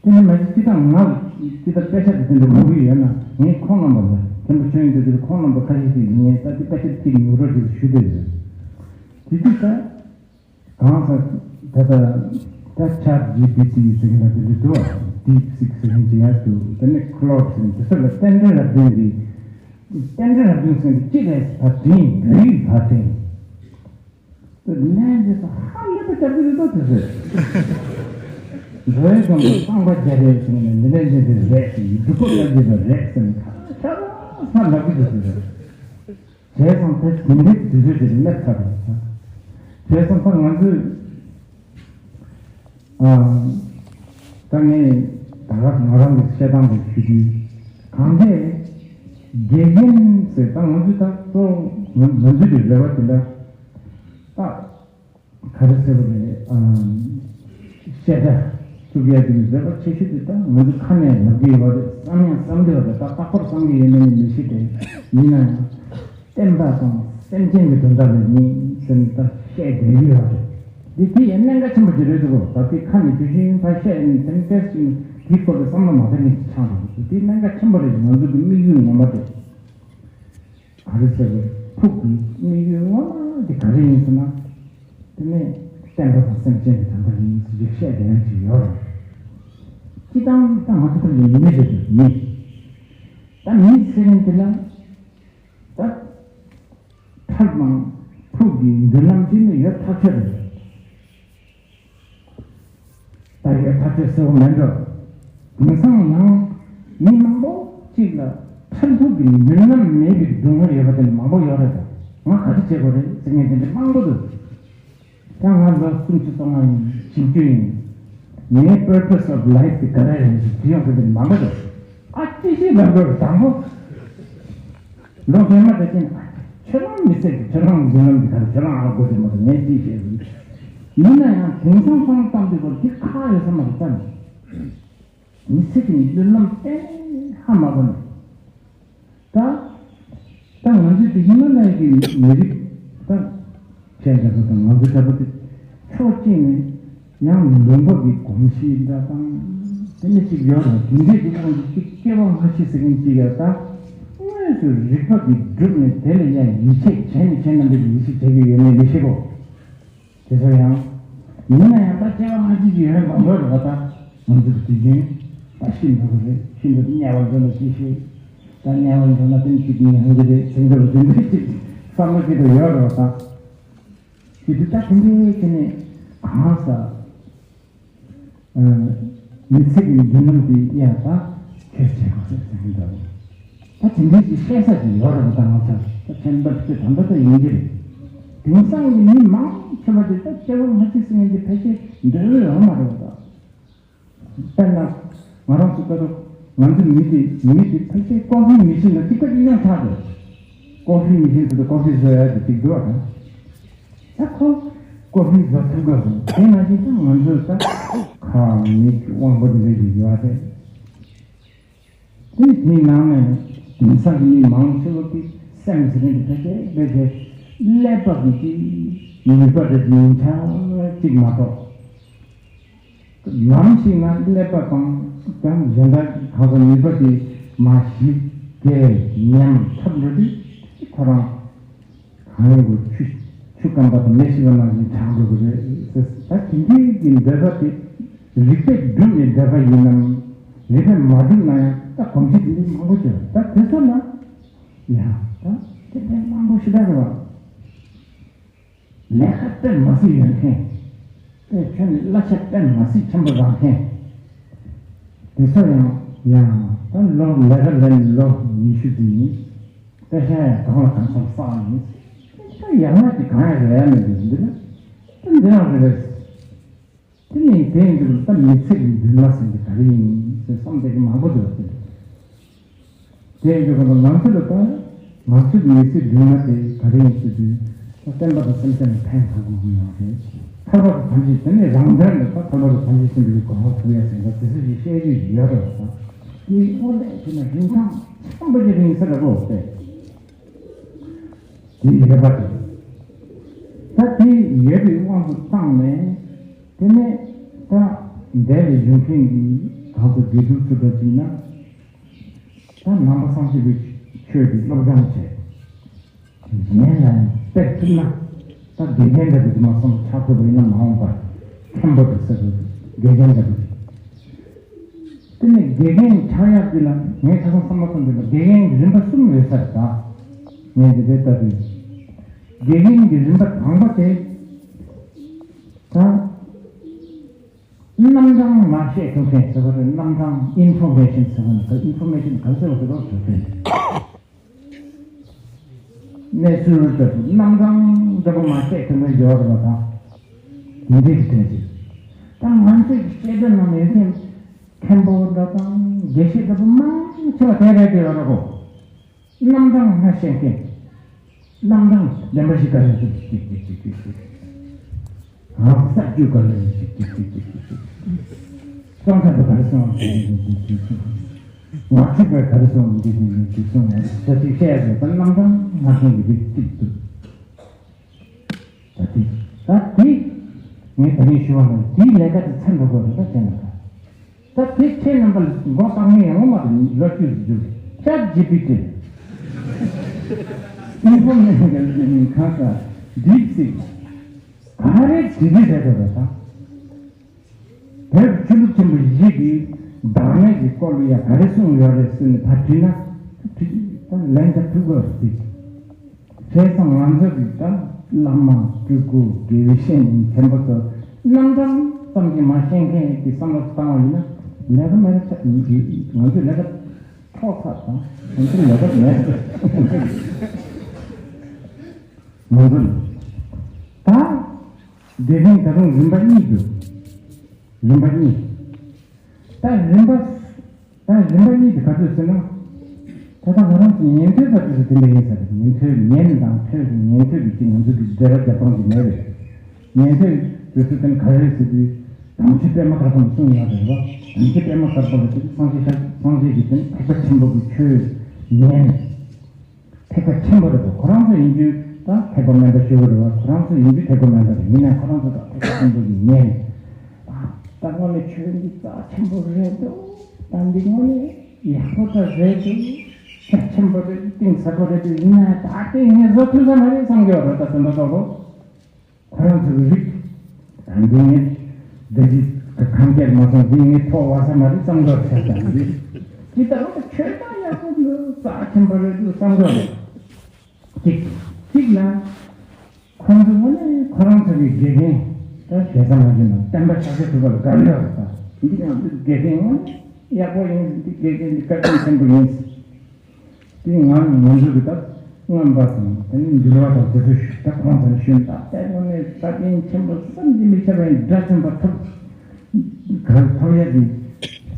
དེ་ནི་མ་གཞི་སྤྱི་བཏང་ང་ལ་སྤྱི་བཏང་དཔེ་ཆ་དེ་དེ་འདྲ་མང་པོ་ཡོད་ན་ངས་ཁོང་རྣམ་པ་ལ་མཁན་པོ་ཆོས་དབྱིངས་དེ་དེར་ཁོང་རྣམ་པ་ཁ་ཤས་ཅིག་ངས་ད་དེ་དཔེ་ཆ་གཅིག་ཉོ་རོགས་ཅིག་ཞུ་འདོད་ཡོད། དེ་དུས་ད། གང་ཟག་ད་ལྟ་ད་ཆ་ཇི་པི་ཏི་ཟེར་གྱི་ན་དེ་འདྲ་འདུག་བ། ཌིབ་སིག་ཟེར་མཁན་ཅིག་ཡང་འདུག་དེ་ནས་ཁི་ལོཌ་ཟེར་མཁན་དེ་ཚོ་ལ་རྟེན་འབྲེལ་རབ་བདུན་གྱི་རྟེན་འབྲེལ་རབ་བདུན་ཟེར་མཁན་ཅི་རེད་ཟེར་བ་དྲིས། བོད་ཡིག་ཕར་དྲིས། དེ་ནས་འདི་ཚོ་ཧ་ལས་པ་རྒྱབ་ཀྱི་རེད་དོ་དེ་ཚོས། འགྲོ་བའི་མགོན་པོ་གཙང་པ་རྒྱ་རེད་ཟེར་ནས་འདི་འདྲ་འདི་འདྲ་རེད་ཟེར་ནས་སྒྲུབ་པ་བཀའ་བརྒྱུད་པ་རེད་ཟེར་ནས་ཁ་ཤ་ལ་ལབ་ཀྱི་འདུག་དེ་ཚོས། བྱས་ཙང་ད་དེ་འདྲའི་དུས་ཚོད་ཅིག་སླེབས་ཚར་རེད། བྱས་ཙང་ད་ང་ཚོས་ཨ་ད་ངས་ད་ག་ང་རང་གི་བཤད་སྟངས་དེ་ཞུ་དུས་གང་གས་དགེ་རྒན་ཟེར་ད་ང་ཚོས་ད་གཙོ་བོ་ང་ང་ཚོའི་གི་རེ་བ་དེ་འདྲ་ད། ག་རེ་ཟེར་བ་རེད། ཨ། བཤད་གྲྭ་བཙུགས་ཡ་དེ་ནི་རེ་བ་ཆེ་ཤོས་དེ་ད་ང་ཚོ་ཁ་ནས་ལབ་ཀྱི་ཡོད་རེད། བསམ་ཡང་བསམ་གྱི་ཡོད་རེད། ད་རྟག་པར་བསམ་གྱི་ཡོད་མེད་ནི་མི་ཤེས་ཏེ། ཡིན་ན་ཡང་བསྟན་པ་དང་སེམས་ཅན་གྱི་དོན་དག་ལ་ཡིན་ཟེར་ནས་ད་བཤད་བསྡད་ཀྱི་ཡོད་རེད། འདི་དེ་ཡང་གནད་འགག་ཆེན་པོ་ཅིག་རེད་འདུག་ད་དེ་ཁ་ནས་དུས་ཆེན་ཕར་བཤད་ཡིན་དེ་ནི་ཏོག་ཙམ་དེའི་སྐོར་ལ་བསམ་བློ་མ་བཏང་མཁན་ཅིག་ཆགས་འདུག་དེ་གནད་འགག་ཆེན་པོ་རེད། ང་ཚོ་གི་དམིགས་ཡུལ་ངོ་མ་དེ། ག་རེ་ཟེར་བའི་ཕུགས་ཀྱི་དམིགས་ཡུལ་ངོ་མ་དེ་ག་རེ་ཡིན་ཟེར་ན། དེ་ནས་བསྟན་པ་དང་སེམས་ཅན་གྱི་དོན་དག་ཡིན་ཟེར་ཅིག་བཤད་བསྡད་ཡག་ཅིག་ཡོད་རེད། སྤྱིར་བཏང་ད་ང་ཚོ་ཕུགས་ཀྱི་མི་ཟེར་གྱི་མི། ད་མི་ཟེར་མཁན་དེ་ལ་ད་ཐབས་དང་ཕུགས་ཀྱི་མདུན་ལམ་གཅིག་ནི་ཡོད་ཐག་ཆོད་རེད། ད་ཡོད་ཐག་ཆོད་ཟེར་བ་མེད་འགྲོ། དེང་སང་ཡང་མི་མང་པོ་གཅིག་ལ་ཕན་ཐོགས་ཀྱི་མདུན་ལམ་མེད་པའི་སྡུག་བསྔལ་ཡོད་པ་དེ་འདྲ་མང་པོ་ཡོད་རེད། ད་ང་ག་རེ་བྱེད་དགོས་རེད་ཟེར་མཁན་དེ་འདྲ་མང་པོ་འདུག་ད་ང་ལོ་སུམ་ཅུ་སོ་ལྔ་ཡིན། བཞི་བཅུ་ཡིན། ངའི་purpose of life་དེ་ག་རེ་རེད་ཟེར་དྲི་ཡོང་མཁན་དེ་འདྲ་མང་པོ་འདུག་ཨ་ཅི་ཞིག་ལབ་དགོས་རེད་དང་པོ། ལོ་སྔོན་མ་དེ་བཞིན་ཁྱོད་རང་མི་ཚེ་གི་ཁྱོད་རང་མདུན་ལམ་འདི་ག་རེ། ཁྱོད་རང་ཨ་དགོས་ཀྱི་མ་གཏོགས་ངས་ཅི་བཤད་ཟིན། ཡིན་ན་ཡང་དེང་སང་བསམ་བློ་བཏང་དུས་སྐོར་འདི་ཁག་ཡོད་ས་མ་རེད་ད། མི་ཚེ་གི་མདུན་ལམ་གཏན་ཧ་མ་གོ་ནས། ད་ད་ང་ཚོས་དེ་ཧི་མ་ལ་ཡ་གི་མི་རིགས་ད། བཤད་འདྲ་པོ་དང་ང་ཚོ་འདྲ་པོ་དེ་ཕྱོགས་གཅིག་ནས་ཡང་ལུང་པ་གི་གོམས་གཤིས་འདྲ་དང་དེ་ནས་ཅིག་ཡོད་རེད། དེ་འདྲའི་གི་ཁོང་གི་ཅིག་སྐྱེ་བ་སྔ་ཕྱི་ཟེར་མཁན་ཅིག་ཡོད་ད། དངོས་སུ་རིག་པ་གིས་བསྒྲུབས་ནས་དེ་ལ་ཡང་ཡིད་ཆེས་བྱས་ནས་ཁྱེད་རྣམ་པས་ཡིད་ཆེས་བྱེད་ཀྱི་ཡོད་མེད་མི་ཤེས་གོ། དེ་ཚོ་ཡང་ཡིན་ན་ཡང་ད་སྐྱེ་བ་སྔ་ཕྱི་ཅིག་ཡོད་མང་པོ་རེད་པ། ད་ང་ཚོ་གི་དུས་རྒྱུན་ད་ཤི་འགྲོ་གི་རེད། ཤི་འགྲོ་དུས་དམྱལ་བར་འགྲོ་ན་ཅི་ཤེས། ད་དམྱལ་བར་འགྲོ་ན་དེ་ནི་ཅིག་མྱང་གི་རེད། ཟིན་འགྲོ་དེ་འདྲ་ཅིག་བསམ་བློ་ཅིག་ད་ཡོད་རེད་པ། ད། དེ་དུས་ད་དེ་འདྲའི་ཆ་ནས་གང་ཟག་མི་ཚེ་གི་མདུན་ལམ་དེ་ཡང་ད་ཁྱེར་བྱེད་དགོས་རེད་ཟེར་གྱི་འདུག་ད་དེ་འདྲའི་ཅིག་བཤད་ས་ཅིག་ཡོད་རེད་པ། ད་ང་ཚོ་ད་ཁྱད་པར་དེ་ད་ལྟ་ད་ཡིན་གྱི་རེད། དེང་སང་གི་མི་མང་ཆེ་བ་དེ་ད་སྐྱེ་བ་སྔ་ཕྱི་ཟེར་མཁན་དེ་ཕལ་ཆེར་འདོད་ཡོད་མ་རེད་པ། ད། དཔེར་ན། ང་རང་ཚོ་ལྟ་རུ། ང་ཚོ་མི་དེ་མི་དེ་ཕལ་ཆེར་ཀོ་ཧྥི་མི་ཤེས་ན་ཏིག་ཏིག་ཡང་ཆགས་འདུག་ཀོ་ཧྥི་མི་ཤེས་ཟེར་དུས་ཀོ་ཧྥི་བཟོ་ཡ་དེ་ཅིག་འདུག་ཨ། ད་ཁོ་ཀོ་ཧྥི་བཟོ་ཐུབ་ག་ཟེར། དེ་ནང་བཞིན་ད་ང་ཚོས་ད་ཁ་མིག་དབང་པོ་དེ་འདྲ་ཞིག་ཡོད་རེད། དེ་དེའི་ནང་ནས་དེང་སང་གི་མི་མང་ཆེ་བ་གི་སེམས་ཟེར་མཁན་དེ་ཕལ་ཆེར་ཕལ་ཆེར་ཀླད་པ་གི་ཅིག་ནུས་པ་དེ་ཉིན་ཆ་གཅིག་མ་གཏོགས། ནམ་ཞིག་ན་ཀླད་པ་དང་ཀྱང་གཞན་དག་གང་ཟག་ནུས་པ་དེ་མ་ཞིག་གས་ཉམས་ཐབས་འགྲོ་དུས་ ཁོ་རང་གང་ཡིན་གོ། ཆུ་ཆུ་སྐམ་པ་དང་མེ་ཤི་བ་ནང་བཞིན་ཆགས་འགྲོ་གི་རེད་ཟེར། ད་དེ་འདྲའི་གི་འདོད་པ་དེ་རིགས་པས་བསྒྲུབས་ནས་འདོད་པ་ཡིན་ནམ། རིགས་པས་མ་བསྒྲུབས་ན་ཡང་ད་གོམས་གཤིས་དེ་འདྲའི་མང་པོ་བྱུང་། ད་དེ་ཚོ་ལ་ཡ་ད་དེ་འདྲའི་མང་པོ་ཞིག་ད་རེད་བ། ལས་ཀ་དཔེ་མ་སྲིད་ཡོད་མཁན། དཔེ་ཁྱོད་ནི་གླ་ཆ་དཔེ་མ་སྲིད་ཆེན་པོ་རག་མཁན། དེ་ཚོ་ཡང་ཡང་ད་ལོ་ལས་ཀ་ལས་ནས་ལོ་ཉི་ཤུ་ཙམ་ཡིན། དཔེ་ཆ་ཡང་གང་ལ་གང་འཚམ་བསགས་ཡིན། ད་ཡང་ན་གི་གང་ཡང་རེད་ཡ་མེད་འདུག་འདི་ན། ད་འདི་རང་རེད་པས། དེ་ནས་དེ་ཡིན་དུས་ད་མི་ཚེ་གི་འདུན་མ་ཟེར་གྱི་ག་རེ་ཡིན་ཟེར་བསམ་བསྡད་ཀྱི་མང་པོ་འདུག་ཟེར། དེ་ཡིན་དུས་ང་ཚོ་ལ་ད་ང་ཚོའི་མི་ཚེ་འདུན་མ་དེ་ག་རེ་ཡིན་ཟེར་དུས། ད་བསྟན་པ་དང་སེམས་ཅན་ལ་ཕན་ཐོགས་དགོས་ཀྱི་ཡོད་རེད། ཐར་པ་དང་ཐམས་ཅད་དེ་ནས་རང་དོན་ལ་ད་ཐར་པ་དང་ཐམས་ཅད་མཁྱེན་པའི་གོ་འཕང་ཐོབ་ཡ་ཟེར་ན་དེ་ཚོ་ཞིག་བཤད་རྒྱུ་ཡོད་རེད་བ། དེ་དངོས་གནས་བྱས་ན་རིན་ཐང་ཆེན་པོ་ཞིག་རེད་ཟེར་རེད་བ། དེ་དེ་ཡོད་པ་རེད། ད་དེ་ཡོད་པའི་དབང་དུ་བཏང་ནས། དེ་ནས་ད་འདས་ལས་བཞུགས་མཁན་གྱི་གང་ཚོ་དགེ་ཕྲུག་ཚོ་འདྲ་བྱས་ན། ད་ནང་པ་སངས་རྒྱས་པའི་ཆོས་ཀྱི་སློབ་སྦྱོང་བྱས། གཞན་ལ་ཡང་སྤེལ་ཐུབ་ན། ད་དགེ་རྒན་འདྲ་པོ་དེ་མ་སོང་ཆགས་ཐུབ་པ་ཡིན་ན། མ་འོངས་པར་མཁན་པོ་དེ་ཟེར་དགོས་དགེ་རྒན་འདྲ་པོ་དེ། དེ་ནས་དགེ་རྒན་ཆགས་ཡག་དེ་ལ་ངས་ཆ་ཚང་བསམ་བློ་གཏོང་དུས་ལ་དགེ་རྒན་གྱི་རིམ་པ་གསུམ་ཡོད་ས་རེད་ད། ངས་འདི་འདྲའི་ལྟ་དུས། དགེ་རྒན་གྱི་རིམ་པ་དང་པོ་དེ། ད། རྣམ་གྲངས་མ་བཤད་ཐུབ་མཁན་ཟེར་བ་རེད། རྣམ་གྲངས་ཨིན་ཕོར་མེ་ཤན་ཟེར་བ་ནི། ད་ཨིན་ཕོར་མེ་ཤན་ག་རེ་ཟེར་བ་དེ་རོགས་ཐུབ་མཁན། གནས་ཚུལ་ལྟ་བུ་རྣམ་གྲངས་འདྲ་པོ་མ་བཤད་ཐུབ་མཁན་ཡོད་རེད་བ་དང་། དེ་འདྲའི་གི་དོན་ཅིག་ད་ང་ཚོས་ཀྱི་བཤད་གྲྭ་ནང་ཡོད་མཁན་མཁན་པོ་འདྲ་དང་དགེ་བཤེས་འདྲ་པོ་མང་ཆེ་བ་དེ་རེད་དེ་ཡོད་རེད་གོ། རྣམ་གྲངས་སྔ་ཤེས་མཁན། རྣམ་གྲངས་བདེན་པ་ཞིག་ག་རེ་ཞིག་ཅིག་ཅིག་ཅིག་ཅིག་ཅིག་ཨ་ས་བཅུ་ག་རེ་ཞིག་ཅིག་ཅིག་ཅིག་ཅིག་ཅིག་གཙང་ཁ་དུ་ག་རེ་སོང་ཅིག་ཅིག་ཅིག་ཅིག་ང་ཚིག་པའི་ག་རེ་སོང་ཅིག་ཅིག་ཅིག་སོང་ས་ཅིག་བཤད་ཡ་རེད། ད་རྣམ་གྲངས་སྔ་ཤེས་ཀྱི་རིགས་གཅིག་འདུག་ད་དེ་ད་དེ་ངས་ད་ནས་ཞུ་བ་ན་དེའི་ལས་ཀ་དེ་ཚར་འགྲོ་དགོས་རེད། ད་བྱས་ན་ད། ད་དེ་ཁྱེད་རྣམ་པ་ལ་མགོ་བཏགས་མཁན་ཡང་ངོ་མ་དང་ལོ་རྒྱུས་སུ་འཇུག་ཅེཊ་ཇི་པི་ཊི། ཨིན་ཕོར་མེ་ཤན་གང་ཟག་ཌིབ་སིག་ག་རེ་ཇི་པི་རེད་འགྲོ་རེད་ད། བོད་ཆོས་ལུགས་ཆེན་པོ་བཞི་གི་བདག་མེད་ཀྱི་སྐོར་ལ་ཡང་ག་རེ་གསུངས་ཡོད་རེད་ཟེར་ནས་ཕར་དྲིས་ན། ད་ལན་ད་ཐུག་གི་རེད། བྱས་ཙང་ང་ཚོ་གི་ད་བླ་མ་སྤྲུལ་སྐུ་དགེ་བའི་བཤེས་གཉེན་ཆེན་པོ་ཚོ་རྣམ་གྲངས་ཙམ་གྱིས་མ་ཤེས་མཁན་གྱི་བསམ་བློ་བཏང་བ་ཡིན་ན། ལས་ཀ་མེད་པ་ཆགས། ང་ཚོས་ལས་ཀ་འཕྲོག་ཚར་དང་། ང་ཚོས་ལས་ཀ་མེད་པ། ང་ཚོ་ད་དགེ་རྒན་ད་དུང་རིམ་པ་གཉིས་འདུག་རིམ་པ་གཉིས། ད་རིམ་པ། ད་རིམ་པ་གཉིས་དེ་ག་ཚོད་ཟེར་ན། ད་ལྟ་ང་རང་ཚོ་ཉན་ཐོས་པ་དེ་ཚོ་དེ་འདྲ་ཡིན་ས་རེད། ཉན་ཐོས་ཉན་དང་ཐོས་ཉན་ཐོས་ཀྱི་ཅིག་ང་ཚོ་གི་འབྲེལ་བ་རྒྱབ་སྟངས་ཅིག་མེད་རེད། ཉན་ཐོས་དེ་ཚོ་དེ་ག་རེ་རེད་ཟེར་དུས། དམ་ཆོས་པད་མ་དཀར་པོ་ནས་གསུངས་ཡོད་རེད་བ། དམ་ཆོས་པད་མ་དཀར་པོ་ལ་དེ་སངས་རྒྱས་ཤ་སངས་རྒྱས་ཀྱི་དེ་ཐེག་པ་ཆེན་པོ་གི་ཆོས་ཉན། ཐེག་པ་ཆེན་པོ་རེད་པ། ཁོ་རང་ཚོ་ཡིན་རྒྱུ་ད་ཐེག་པ་དམན་པ་ཞུ་གི་རེད་བ། ཁོ་རང་ཚོ་ཡིན་རྒྱུ་ཐེག་པ་དམན་པ་རེད། ཡིན་ནའི་ཁོ་རང་ཚོ་ད་ཐེག་པ་ཆེན་པོ་གི་ཉན། ད་དངོས་གནས་ཆོས་འདི་རྩ་ཆེན་པོ་རེད་འདུག་ད་འདི་དངོས་གནས་ཡག་པོ་ད་རེད་འདུག་རྩ་ཆེན་པོ་རེད། གཏིང་ཟབ་པོ་རེད་འདུག་ཡིན་ནའི་ད་ལྟའི་ངས་བཟོ་ཐུབ་ས་མ་རེད་བསམ་གྱི་ཡོད་རེད། ད་དེ་འདྲ་ཚོགས་པ། ཁོ་རང་ཚོ་གི་རིགས། ཨ་འདི་ངས་བདག་གི་ཁམས་སྐྱེར་མ་སོང་། འདི་ངས་ཐོག་བ་ས་མ་རེད་བསམ་འགྲོ་བྱས་ཙང་འདི། ཇི་ལྟར་ཆོས་དང་ཡག་པོ་འདུག་རྩ་ཆེན་པོ་རེད་འདུག་བསམ་འགྲོ་རེད། གཅིག་གཅིག་ལ། ཁོང་ཚོ་དངོས་གནས་ཁོ་རང་ཚོ་གི་དགེ་རྒན་ད་བྱེད་ས་མ་བྱུང་ན་བསྟན་པ་ཕྱག་རྒྱ་ཐུབ་པ་ལ་དགའ་ཡོད་རེད་ད། འདི་ང་ཚོའི་དགེ་རྒན་དངོས་གནས་ཡག་པོ་ཡིན། འདི་དགེ་རྒན་འདི་བཀའ་དྲིན་ཆེན་པོ་ཡིན། དེ་ང་ང་ཚོ་གི་ད་མངོན་པ་དང་དེ་ནས་འདུལ་བ་དང་དེ་ཚོ་ཞུ་ད་ཁོང་ཚོ་ནས་ཞུ་ད་ལྟ་དངོས་གནས་བཀའ་དྲིན་ཆེན་པོ་བསམ་གྱིས་མི་ཁྱབ་པའི་དགྲ་བཅོམ་པ་ཐོབ་ག་ཐོབ་ཡ་གི་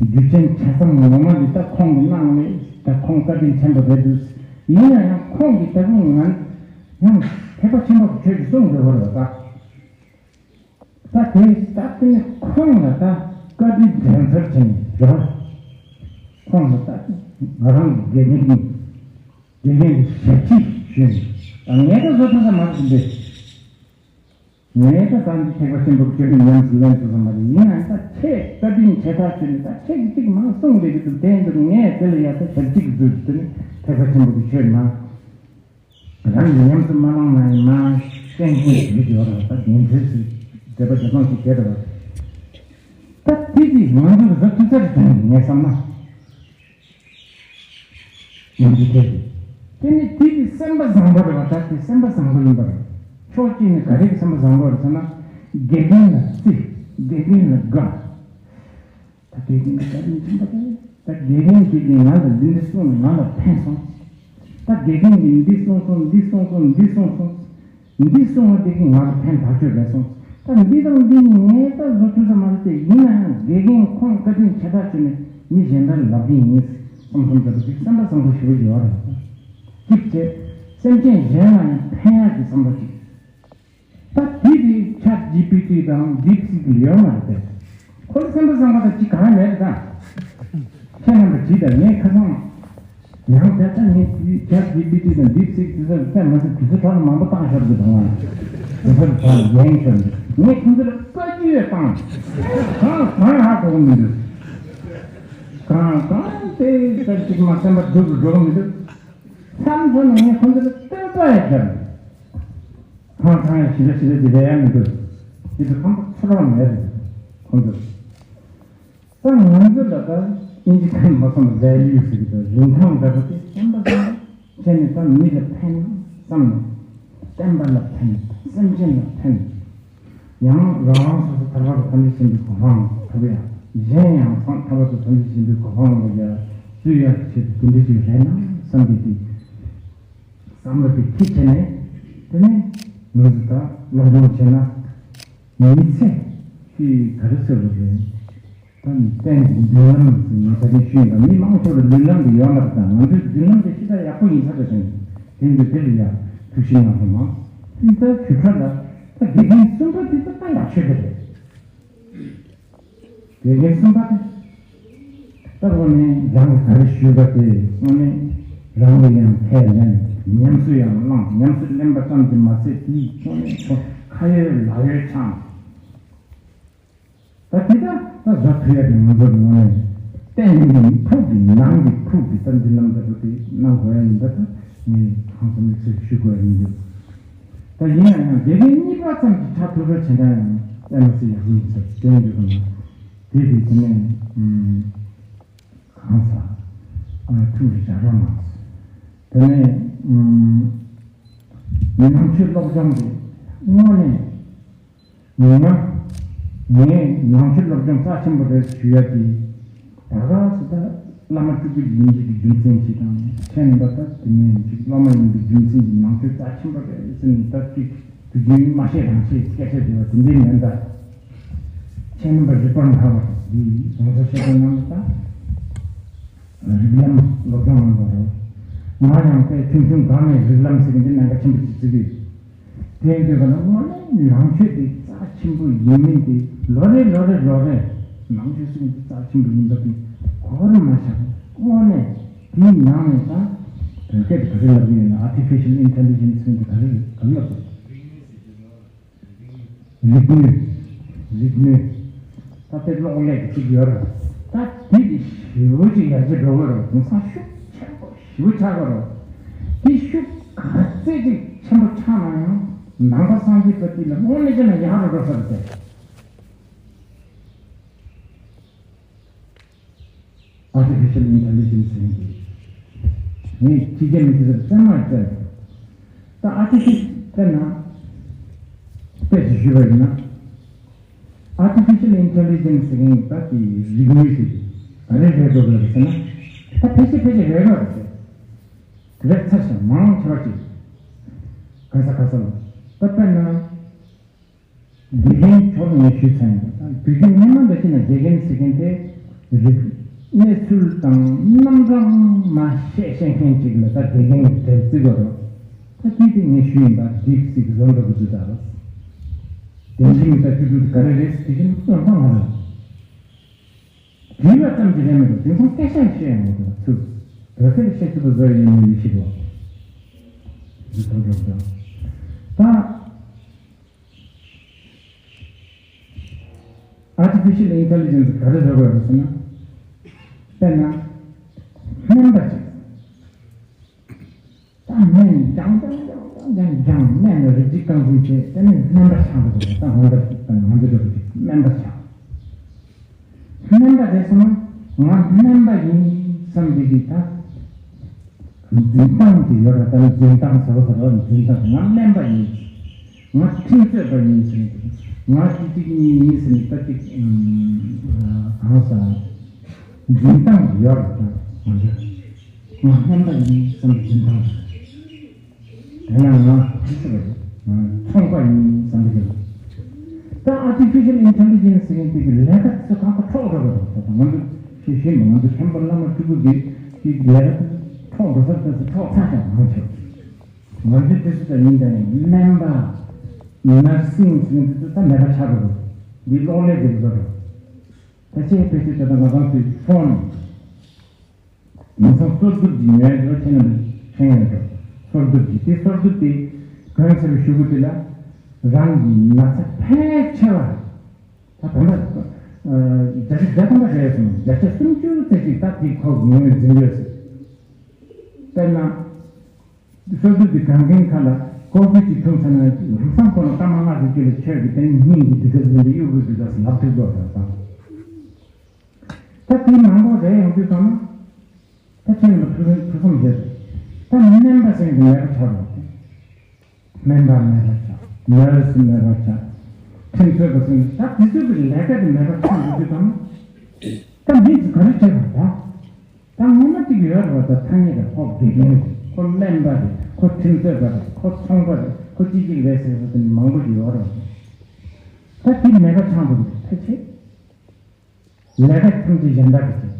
རྒྱུ་རྐྱེན་ཆ་ཚང་ངོ་མ་འདི་ད་ཁོང་གི་གནང་ནས་ད་ཁོང་བཀའ་དྲིན་ཆེན་པོ་རེད་འདུག་ཡིན་ན་ཡང་ཁོང་གིས་ད་དུང་ང་ཡང་ཐེག་པ་ཆེན་པོ་གི་ཆོས་ཀྱི་གསུང་དགོས་པ་རེད་ད། ད་དེ་ད་དེ་ནི་ཁོང་ལ་ད་བཀའ་དྲིན་དྲན་ཚོར་བྱས་ནས་རེད་བ། ཁོང་ལ་ད་ང་རང་གི་དགེ་རྒན་གྱི་དགེ་རྒན་གྱི་ཞབས་ཕྱི་ཞུས་ནས། ད་ངས་ད་བཟོ་ཐུབ་ས་མ་རེད་འདི། ངས་ད་ད་འདི་ཐེག་པ་ཆེན་པོ་ཁྱོད་ཀྱི་ཉམས་སུ་ལེན་ཐུབ་ས་མ་རེད། ཡིན་ནའང་ད་ཁྱེད་བཀའ་དྲིན་ཆེ་ཐག་ཆོད་ནས་ད་ཁྱེད་ཀྱིས་གཅིག་མང་གསུངས་བསྡད་ཀྱི་འདུག་དེ་འདུག་ངས་དེ་ལ་ཡ་ད་ཞབས་ཕྱི་གི་བཟོས་ཏེ་ནི་ཐེག་པ་ཆེན་པོ་གི་ཆོས་ནང་། རང་གིས་ཉམས་སུ་མ་བླངས་ན་ཡང་མ་བསྟན་མཁན་ཞིག་ཡོད་རེད་བ། ད་དེ་འདྲ་ཞིག་འདོད་པ་རྒྱ་ཚང་ཞིག་བྱས་འདུག་བ། ད་དེ་དེ་ང་ཚོ་གི་བཟོ་ཐུབ་ས་རེད་དང་ངས་བསམ་ན། ཡིན་གྱི་དེ་རེད། དེ་ནི་དེ་དེ་སེམས་པ་བཟང་པོ་རེད་བ། ད་དེ་སེམས་པ་བཟང་པོ་ཡིན་པ་རེད། ཕྱོགས་གཅིག་ནས་ག་རེ་གི་སེམས་པ་བཟང་པོ་རེད་ཟེར་ན། དགེ་རྒན་ལ་བརྩི། དགེ་རྒན་ལ་དགའ། ད་དགེ་རྒན་གྱིས་ད་ནི་ཁྱིམ་པ་དེ། ད་དགེ་རྒན་གྱིས་ང་ལ་འདི་འདྲ་གསུངས་ནས་ང་ལ་ཕན་སོང་། ད་དགེ་རྒན་གྱིས་འདི་གསུངས་སོང་། འདི་གསུངས་སོང་། འདི་གསུངས་སོང་། འདི་གསུངས་པ་དེ་གིས་ང་ལ་ཕན་ཐག་ཆོད་རེད་སོང་། ད་འདི་དང་འདི་ངས་ད་བཟོ་ཐུབ་ས་མ་རེད་དེ། ཡིན་ན་ཡང་དགེ་རྒན་ཁོང་བཀའ་དྲིན་ཆེ་ཐག་ཆོད་ནས་མི་གཞན་དག་ལ་ལབ་ཀྱི་ཡིན་བསམ་བསམ་འདྲ་པོ་དེ་སེམས་པ་བཟང་པོ་ཞེ་པོ་ཡོད་རེད། གཅིག་བྱས། སེམས་ཅན་གཞན་ལ་ཡང་ཕན་ཡག་གི་བསམ་པ་གཅིག་ད་དེ་དེ་ཆེ་ཊི་ཇི་པི་ཊི་དང་ཌིབ་སིག་ལ་ཡོད་མ་རེད་དེ། ཁོ་ལ་སེམས་པ་བཟང་པོ་དང་གཅིག་གང་ཡང་མེད་རེད་ད། ཁྱེད་རྣམ་པ་གྱིས་དང་ངས་ཁ་སང་། ཡང་དེ་ལྟ་ངས་དེ་ཆེ་ཊི་ཇི་པི་ཊི་དང་ཌིབ་སིག་དེ་ཚོ་ལ་བལྟས་མ་ཟད་དུས་ཚོད་ཐོག་ལ་མང་པོ་བཏང་ཤོར་གི་འདུག་ང་། དུས་ཚོད་ཐོག་ལ་ཡན་ཤོར་འདུག་ངས་ཁོང་ཚོ་ལ་བཀའ་བཀྱོན་བཏང་། གང་གང་ཧ་གོ་གི་མི་འདུག་གང་གང་དེ་ལྟར་ཅིག་མ་སེམས་པ་སྡུག་རུ་འགྲོ་གི་མི་འདུག་མཚམས་མཚམས་ནས་ངས་ཁོང་ཚོ་ལ་བསྟོད་པ་ཡང་བརྒྱབ། ཁང་ཁང་ཡང་ཞི་ལ་ཞི་ལ་ཞི་ལ་ཡང་མི་འདུག་དེ་ཚོ་ཁང་པ་ཚུར་རང་མེད་རེད། ཁོང་ཚོ། ད་ང་ཚོ་ལ་ད་ཨིན་ཇི་སྐད་མ་སོང་བ་ཝེ་ལིའུ་ཟེར་གྱི་འདུག་རིན་ཐང་འདྲ་པོ་དེ་བསམ་པ་བསམ་པ་བྱས་ནས་ད་མི་ལ་ཕན་བསམ་ནས། བསྟན་པ་ལ་ཕན། སེམས་ཅན་ལ་ཕན། ཡང་རང་རང་སོ་སོ་ཐར་པ་དང་ཐམས་ཅད་མཁྱེན་པའི་གོ་འཕང་ཐོབ་ཡ། གཞན་ཡང་སང་ཐར་པ་དང་ཐམས་ཅད་མཁྱེན་པའི་གོ་འཕང་ལ་ཡ་བཙུད་ཡ་ཆེད་དུ་དེ་འདྲ་ཞིག་རེད་ན་བསམ་པའི་དེ། བསམ་བློ་དེ་ཁྱི་བྱས་ནས། དེ་ནས་ང་ཚོ་ད་སློབ་སྦྱོང་བྱས་ན། མི་ཚེ་ཤི་ག་རེ་ཟེར་བ་རེད། ད་གཏན་གྱི་མདུན་ལམ་ཟེར་ནས་ད་ནི་ཤོད་ཡིན་ལ། མི་མང་ཚོགས་ལ་མདུན་ལམ་དེ་ཡོད་མ་རེད། ད་ང་ཚོའི་མདུན་ལམ་དེ་ཤི་ད་ཡག་པོ་ཡིན་ས་རེད་དང་། དེ་འདི་དེ་ལ་ཡ་ཐུགས་ཞིབ་གནང་དགོས་མ། དེ་ད་ཆུ་ཕྲ་ལ་ད་དགེ་རྒན་གསུམ་པ་དེ་ད་ད་ཡག་ཤོས་དེ་རེད། དགེ་རྒན་གསུམ་པ་དེ། ད་དངོས་གནས་རང་གིས་ག་རེ་ཞུས་པ་དེ་དངོས་གནས་རང་གིས་ཡང་ཁས་ལེན། ཉམས་སུ་ཡང་བླངས། ཉམས་སུ་ལེན་པ་ཙམ་གྱིས་མ་ཚད་དེའི་དངོས་གནས་ཁོ་ཁ་ཡོད་ལག་ཡོད་ཆགས། ད་དེ་ད་ད་བཟོ་ཐུབ་ཡ་དེ་ང་ཚོ་དངོས་གནས་གཏན་ནས་ཕུགས་ཀྱི་ནང་གི་ཕུགས་ཀྱི་ད་འདི་ལམ་འདྲ་པོ་དེ་གནང་དགོས་ཡ་ཡིན་པ་ད་ངས་ཧང་སང་མི་ཚེ་ཞུ་དགོས་ཡ་ཡིན་འདུག་ད་ཡིན་ན་ཡང་དགེ་རྒན་གཉིས་པ་ཙམ་གྱིས་ཁྲ་ཐོར་ཐོར་བྱེད་འདྲ་ཡང་ཨེ་མ་སི་ཡག་པོ་ཡིན་ཟེར་དེ་འདྲ་དང་། དེ་དེ་དེ་ནས་གང་ཟག་ཐུགས་རེ་བཞག་རོགས་གནང་། དེ་ནས་ནང་ཆོས་སློབ་སྦྱོང་དེ་དངོས་གནས་ངོ་མ་ངས་ནང་ཆོས་སློབ་སྦྱོང་རྩ་ཆེན་པོ་རེད་ཞུ་ཡ་དེ། ད་ག་སེ་ད་བླ་མ་སྤྲུལ་སྐུ་ཡིན་གྱི་རྒྱུ་མཚན་ཞིག་དང་། ཁྱེད་རྣམ་པ་ད་དེ་ནས་ཅིག་སློབ་མ་ཡིན་པའི་རྒྱུ་མཚན་གྱིས་ནང་ཆོས་རྩ་ཆེན་པོ་རེད་ཟེར་ནས་ད་ཅིག་དུས་རྒྱུན་མ་བཤད་རང་བཤད་སྐད་ཆ་བརྗེ་བ་དེ་འདྲའི་མེད་ད། ཁྱེད་རྣམ་པ་རིག་པར་དགའ་བ་འདི་ང་ཚོ་ཤེས་པ་རྣམས་ད་རིགས་ལམ་སློབ་སྦྱོང་གནང་དགོས་རེད། ང་ཡང་དཔེ་ཆུང་ཆུང་སྒང་ནས་རིགས་ལམ་ཟེར་གྱི་འདི་ནང་ག་ཆེན་པོ་ཅིག་བརྩི་གི་ཡོད། དེ་ཡིན་དུས་ག་ན་དངོས་གནས་ནང་ཆོས་དེ་རྩ་ཆེན་པོ་ཡིན་མིན་དེ་ལོ་རེ་ལོ་རེ་ལོ་རེ་ནང་ཆོས་ཟེར་གྱི་འདི་རྩ་ཆེན་པོ་ཡིན་པ་དེ་གོ་བར་མ་ཆགས། དངོས་གནས་དེའི་ནང་ནས་ད་བོད་སྐད་དུ་ག་རེ་ལབ་ཀྱི་ཡོད་ན། Artificial Intelligence ཟེར་གྱི་འདི་ག་རེ་ག་རེ་ལབ་དགོས། རིག་ནུས། རིག་ནུས། ད་ལྟའི་གློག་ཀླད་ཅིག་ཡོད་རེད། ད་དེ་དེ་ཞེ་པོ་ཅིག་ཡར་རྒྱས་འགྲོ་གི་རེད། དེང་སང་ཤུགས་ཆེན་པོ་ཞེ་པོ་ཆགས་ཀྱི་རེད། དེ་ཤུགས་ག་ཚད་ཅིག་ཆེན་པོ་ཆགས་ན་ཡང་ནང་པ་སངས་རྒྱས་པ་དེ་ལ་དངོས་གནས་བྱས་ན་ཡག་རུ་འགྲོ་ས་རེད་དེ། Artificial Intelligence ཟེར་མཁན་དེ། ངས་ཕྱི་རྒྱལ་མི་དེ་ཚོར་བཙན་མ་བཙན། ད་ཨ་ཏི་ཕི་དཔེར་ན། དཔེ་ཞིག་ཞུས་པ་ཡིན་ན། Artificial Intelligence ཟེར་མཁན་ད་དེ་རིག་ནུས་དེ་ག་རེ་རེད་འགྲོ་གི་རེད་ཟེར་ན། ད་ཕལ་ཆེར་ཕལ་ཆེར་རེད་འགྲོ་རེད་ཟེར། རེད་ཚར་ཞིང་མང་ཆེ་བ་ཅིག་ག་ས་ག་ས་ལ། ད་དཔེར་ན། དགེ་རྒན་ཕྱོགས་ནས་ཞུས་ཚར་ཡིན་པ་དང་། དུས་རྒྱུན་སྔོན་མ་འདྲ་ཞིག་ན་དགེ་རྒན་ཟེར་མཁན་དེ་རིག་གནས་ཚུལ་དང་རྣམ་གྲངས་མ་བཤད་ཤེས་མཁན་ཅིག་ལ་ད་དགེ་རྒན་གྱི་དེབ་བརྩི་དགོས་རེད། ད་དེ་དེ་ངས་ཞུས་ཡིན་པ་ཌིབ་སིག་བཟོ་འདྲ་པོ་འདུག་ད་རེད། དེ་འདྲའི་མི་ད་ཅུ་ཅུ་དེ་ག་རེ་རེད་ཟེར་དེ་བཞིན་དུ་ཙམ་ཙམ་མ་རེད། དྲིས་པ་ཙམ་གྱིས་རེད་མི་འདུག་དེང་སང་སྐད་ཆ་བཤད་ཡང་མི་འདུག་ཚུར་བོད་སྐད་བཤད་ཐུབ་པ་བཟོ་ཡ་ཡིན་མིན་མི་ཤེས་གོ། འདི་ཚོ་འགྲོ་འགྲོ། ད། Artificial Intelligence ག་རེ་བཟོ་དགོས་རེད་ཟེར་ན། དཔེར་ན། སྨན་པ་ཅིག་ད་སྨན་རྐྱང་རྐྱང་རྐྱང་ ཀྱང་ཀྱང་སྨན་ལ་རིགས་གཅིག་རྐང་འཛིན་བྱས། དེ་ནས་སྨན་པ་ཆགས་འགྲོ་དགོས། ད་ང་འདྲ་ང་འདྲ་འདྲ་བོ་ཅིག་སྨན་པ་ཆགས། སྨན་པ་རེད་སོང་ན་ང་སྨན་པ་ཡིན་བསམ་པའི་གི་ད་འཛིན་སྟངས་ཅིག་ཡོད་རེད། ད་འཛིན་སྟངས་ཟེར་བ་ཟེར་བ་འཛིན་སྟངས། ང་སྨན་པ་ཡིན། ང་ཁྲིམས་རྩོད་པ་ཡིན་ཟེར་ནས། ང་གཅིག་གཅིག་གཉིས་གཉིས་ཟེར་ནས་ད་ཅིག་གང་ཟེར་འཛིན་སྟངས་ཡོད་རེད། ད་ང་ཚོ་ང་སྨན་པ་ཡིན་བསམ་པའི་འཛིན་སྟངས་རེད། དེ་ན་ང་ཅི་ཟེར་བ་རེད། ཚོང་པ་ཡིན་བསམ་གྱི་འདུག་ད་artificial intelligence ཟེར་མཁན་དེ་གི་ལས་ཀ་དེ་ཚོ་ཁག་ཁག་འཕྲོག་འགྲོ་གི་འདུག་ད་ང་ཚོ་ཤེས་ཤེས་མ། ང་ཚོ་མཁན་པོ་བླ་མ་སྤྲུལ་སྐུ་གི་གི་ལས་ཀ་དེ་འཕྲོག་འགྲོ་ས་དེ་ཚོ་འཕྲོག་ཚར་ཀྱང་མ་ཆོག་ང་ཚོའི་དུས་སུ་ད་ཡིན་ད་ཡིན་སྨན་པ། nursing ཟེར་མཁན་དེ་ཚོ་ད་མེད་པ་ཆགས་འགྲོ་གི་འདུག་འདི་གློག་ཀླད་ཀྱི་བཟོ་འདྲ། ད་ཅི་ཕལ་ཆེར་ད་ལྟ་ང་རང་ཚོའི་ཕོན། ཡིན་ཙང་སོར་གདུབ་ཀྱི་ཉོས་འགྲོ་ཁྱེད་རྣམས་ཕན་ཡོད་འགྲོ། སོར་གདུབ་ཀྱི་དེ་སོར་གདུབ་དེ་གོན་ཚར་བའི་གཞུག་གུ་དེ་ལ་རང་གི་ན་ཚ་ཕལ་ཆེ་བ་ད་དམ་པ་བརྒྱ་ཆ་བརྒྱ་ཐམ་པ་རེད་སོང་། བརྒྱ་ཆ་སུམ་ཅུ་ཙམ་ཞིག་ད་དེ་ཁོ་ངོས་འཛིན་ཡོད་ཟེར། དཔེར་ན། སོར་གདུབ་ཀྱི་གང་གིན་ཁ་ལ་ཀོ་ཧྥི་ཅིག་འཐུང་ཚར་ན་ལམ་སང་ཁོ་ན་སྐར་མ་ལྔ་ཙམ་རྗེས་ལ་ཁྱོད་ཀྱི་དེ་ནི་སྙིང་གི་འདི་ག་འཛིན་པའི་གཡོ་སྒོའི་འདི་ག་ལབ་ཐུབ་དགོས་རེད་ད། ད་དེ་མང་པོ་རེད་ཡོང་དུས་ཙམ་ན། ད་ཁྱེད་ལ་ཐུགས་ཐུགས་བསམ་བཞེས། ད་སྨན་པ་ཟེར་གྱི་མེད་པ་ཆགས་རོགས། སྨན་པ་མེད་པ་ཆགས། ནར་སི་མེད་པ་ཆགས། ཁྲིམས་རྩོད་པ་ཟེར་ད་དེ་ཚོ་གི་ལས་ཀ་དེ་མེད་པ་ཆགས་འདུག་དུས་ཙམ་ན། ད་མི་ཚོ་ག་རེ་བྱེད་པ་ད། ད་ངོ་མ་གཅིག་ཡོད་རེད་བ། ད་ཐ་སྙད་རེད། ཁོ་དགེ་རྒན་རེད། ཁོ་སྨན་པ་རེད། ཁོ་ཁྲིམས་རྩོད་པ་རེད། ཁོ་ཚོང་པ་རེད། ཁོ་ཅི་ཅིག་རེད་ཟེར་བ་དེ་མང་པོ་ཞིག་ཡོད་རེད་བ། ད་དེ་མེད་པ་ཆགས་འདུག་ཕལ་ཆེར། ལས་ཀ་ཐམས་ཅད་གཞན་དག་གི་བྱེད།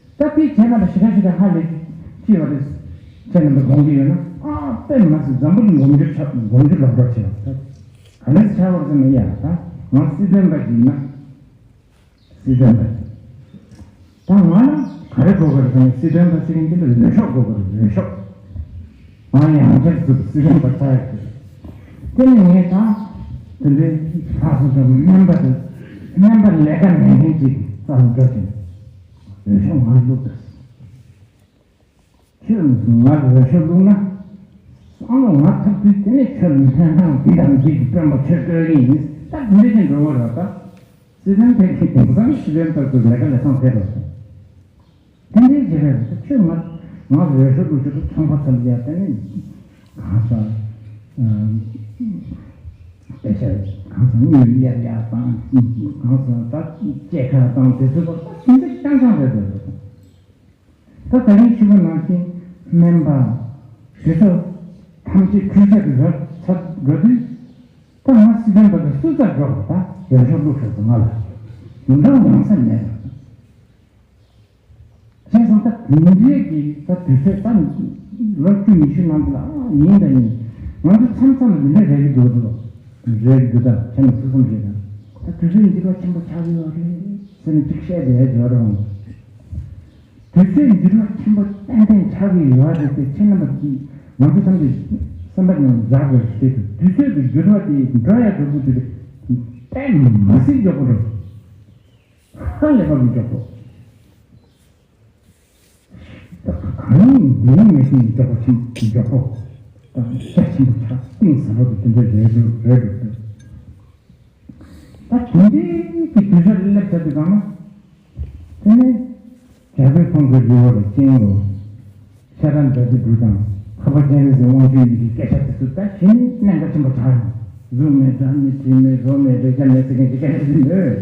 ད་དེ་བྱས་པ་ལ་ཞེ་དྲག་ཞེ་དྲག་ཧ་ལས་ཅི་བ་རེད། ཁྱེད་རྣམ་པ་དགོངས་ཀྱི་ཡོད་ན། ཨ་དཔེ་མ་སྲིད་འཛམ་བུ་གླིང་མགོ་མཇུག་ཆགས། མགོ་མཇུག་ལོག་འགྲོ་བྱེད་པ་ད་ག་ལས་ཆགས་པར་ཟེར་ན། ཡ་ད་ང་སྲིད་དོན་པ་ཅིག་ཡིན་ན། སྲིད་དོན་པ་ཅིག་ད་ང་ལ་ག་རེ་དགོས་ཀྱི་རེད་ཟེར་ན། སྲིད་དོན་པ་ཟེར་མཁན་དེ་ལ་འོས་ཤོག་དགོས་ཀྱི་རེད། འོས་ཤོག་ང་ཡང་བསྐྱར་ཟུར་སྲིད་དོན་པ་ཆགས་ཡོད་ཀྱི་རེད། དེ་ནས་ངས་ད་དེ་འདྲའི་ལྷག་བསམ་ཅན་སྨན་པ་དེ། སྨན་པ་ལས་ཀ་མེད་མཁན་ཅིག་རྩ་ལ་འགྲོ་ཞིང་འོས་ཤོག་ང་ལ་བླུགས་ད། ཁྱེད་ང་ལ་འོས་ཤོག་བླུགས་ན། བསམ་བློ་ང་ཐོབ་དུས་དེ་ནས་ཁྱོད་ལ་སྨན་ཁང་འདི་དང་འདི་གི་དཔོན་པོ་ཁྱོད་བསྐོས་ཀྱི་ཡིན། ད་འདི་འདྲ་ཅིག་འགྲོ་གི་རེད་ད། སྲིད་དོན་ཐད་ཀྱི་དེང་སང་སྲིད་དོན་ཐོག་ཏུ་ལས་ཀ་ལས་སྟངས་དེ་རེད། དེ་འདྲའི་བྱེད་པའི་ཁྱོད་ང་ང་འོས་ཤོག་བླུགས་ཤོག་ཏུ་ཚོང་པ་ཚོ་ལ་ཡ་དེ་ནས་གང་ཟག་དཔེ་ཆ་གང་ཟག་དངུལ་གཡར་ཡ་དང་གང་ཟག་ད་སྐྱེད་ཀ་དང་དེ་ཚོ་ད་དེ་འདྲ་རྐྱང་རྐྱང་རེད་འདུག་ད་ད་རིང་ཞུས་པ་ནང་བཞིན་སྨན་པ་དེ་ཚོ་ཐམས་ཅད་ཁུར་ཆ་དུ་ཡོད་ཚར་འགྲོ་དུས། ད་ང་སྲིད་དོན་པ་དང་སུ་རྩར་འགྲོ་དགོས། ད་འོས་ཤོག་བླུགས་ཤོག་ཟེར་ང་ལ་འདི་འདྲ་ཡོང་ས་མེད། བྱས་ཙང་ད་དེ་འདྲའི་གི་ད་དུས་ཚོད་ད་ལོ་བཅུ་ཉི་ཤུ་ནང་དུ་ལ་ཨ་ཡིན་ད་ཡིན། ང་ཚོ་མཚམས་མཚམས་ལ་འདི་འདྲ་རེད་ཀྱི་འདུག་འདུག་རེད་ཀྱི་འདུག་ད་ཁྱེད་ནས་ཐུགས་བསམ་བཞེས་དང་། ད་དུས་ཚོད་འགྱུར་བ་ཆེན་པོ་ཆགས་ཀྱི་ཡོད་རེད་ཟེར་ནས་ཅིག་བཤད་བསྡད་ཡོད་རེད། དུས་ཚོད་འགྱུར་བ་ཆེན་པོ་ཏན་ཏན་ཆགས་ཀྱི་ཡོད་རེད་དེ། ཁྱེད་རྣམ་པ་ང་ཚོ་ཐམས་ཅད་སེམས་པ་ནང་བཞག་དགོས་ཞེས། དུས་ཚོད་ཀྱི་འགྱུར་བ་དེ་འགྲོ་ཡ་འགྲོ་དགོས་དུས་དཔེ་མ་སྲིད་མགྱོགས་པོ་རེད། ཧ་ལས་པ་མི་མགྱོགས་པོ། ད་གང་ཡིན་འདི་ཡིན་མི་ཤེས་མགྱོགས་པོ་ཆེན་མགྱོགས་པོ། ད་རྒྱ་ཆེན་པོ་ཆགས་གཏིང་ཟབ་པོ་དེ་འདྲ་རེད་འགྲོ་རེད་འགྲོ། ད་དེ་འདྲའི་གི་དུས་ཚོད་སླེབས་ཚར་དུས་གང་ན། དེ་ནས་རྒྱལ་པོའི་ཁོང་གི་རི་བོ་ལ་སྤྱན་གོ་ཤ་ཁྲག་འདྲ་རྒྱུ་འབྲུ་དང་ཁ་བ་ཅན་རེ་ཟེར་དབང་ཕྱུག་ཡིན་གྱི་སྐད་ཆ་དེ་ཚོ་ད་གཞི་ནས་གནད་འགག་ཆེན་པོ་ཆགས་ཡོང་། གཟུགས་མེད་སྒྲ་མེད་དྲི་མེད་རོ་མེད་རེག་བྱ་མེད་ཟེར་མཁན་གྱི་སྐད་ཆ་དེ་འདོད།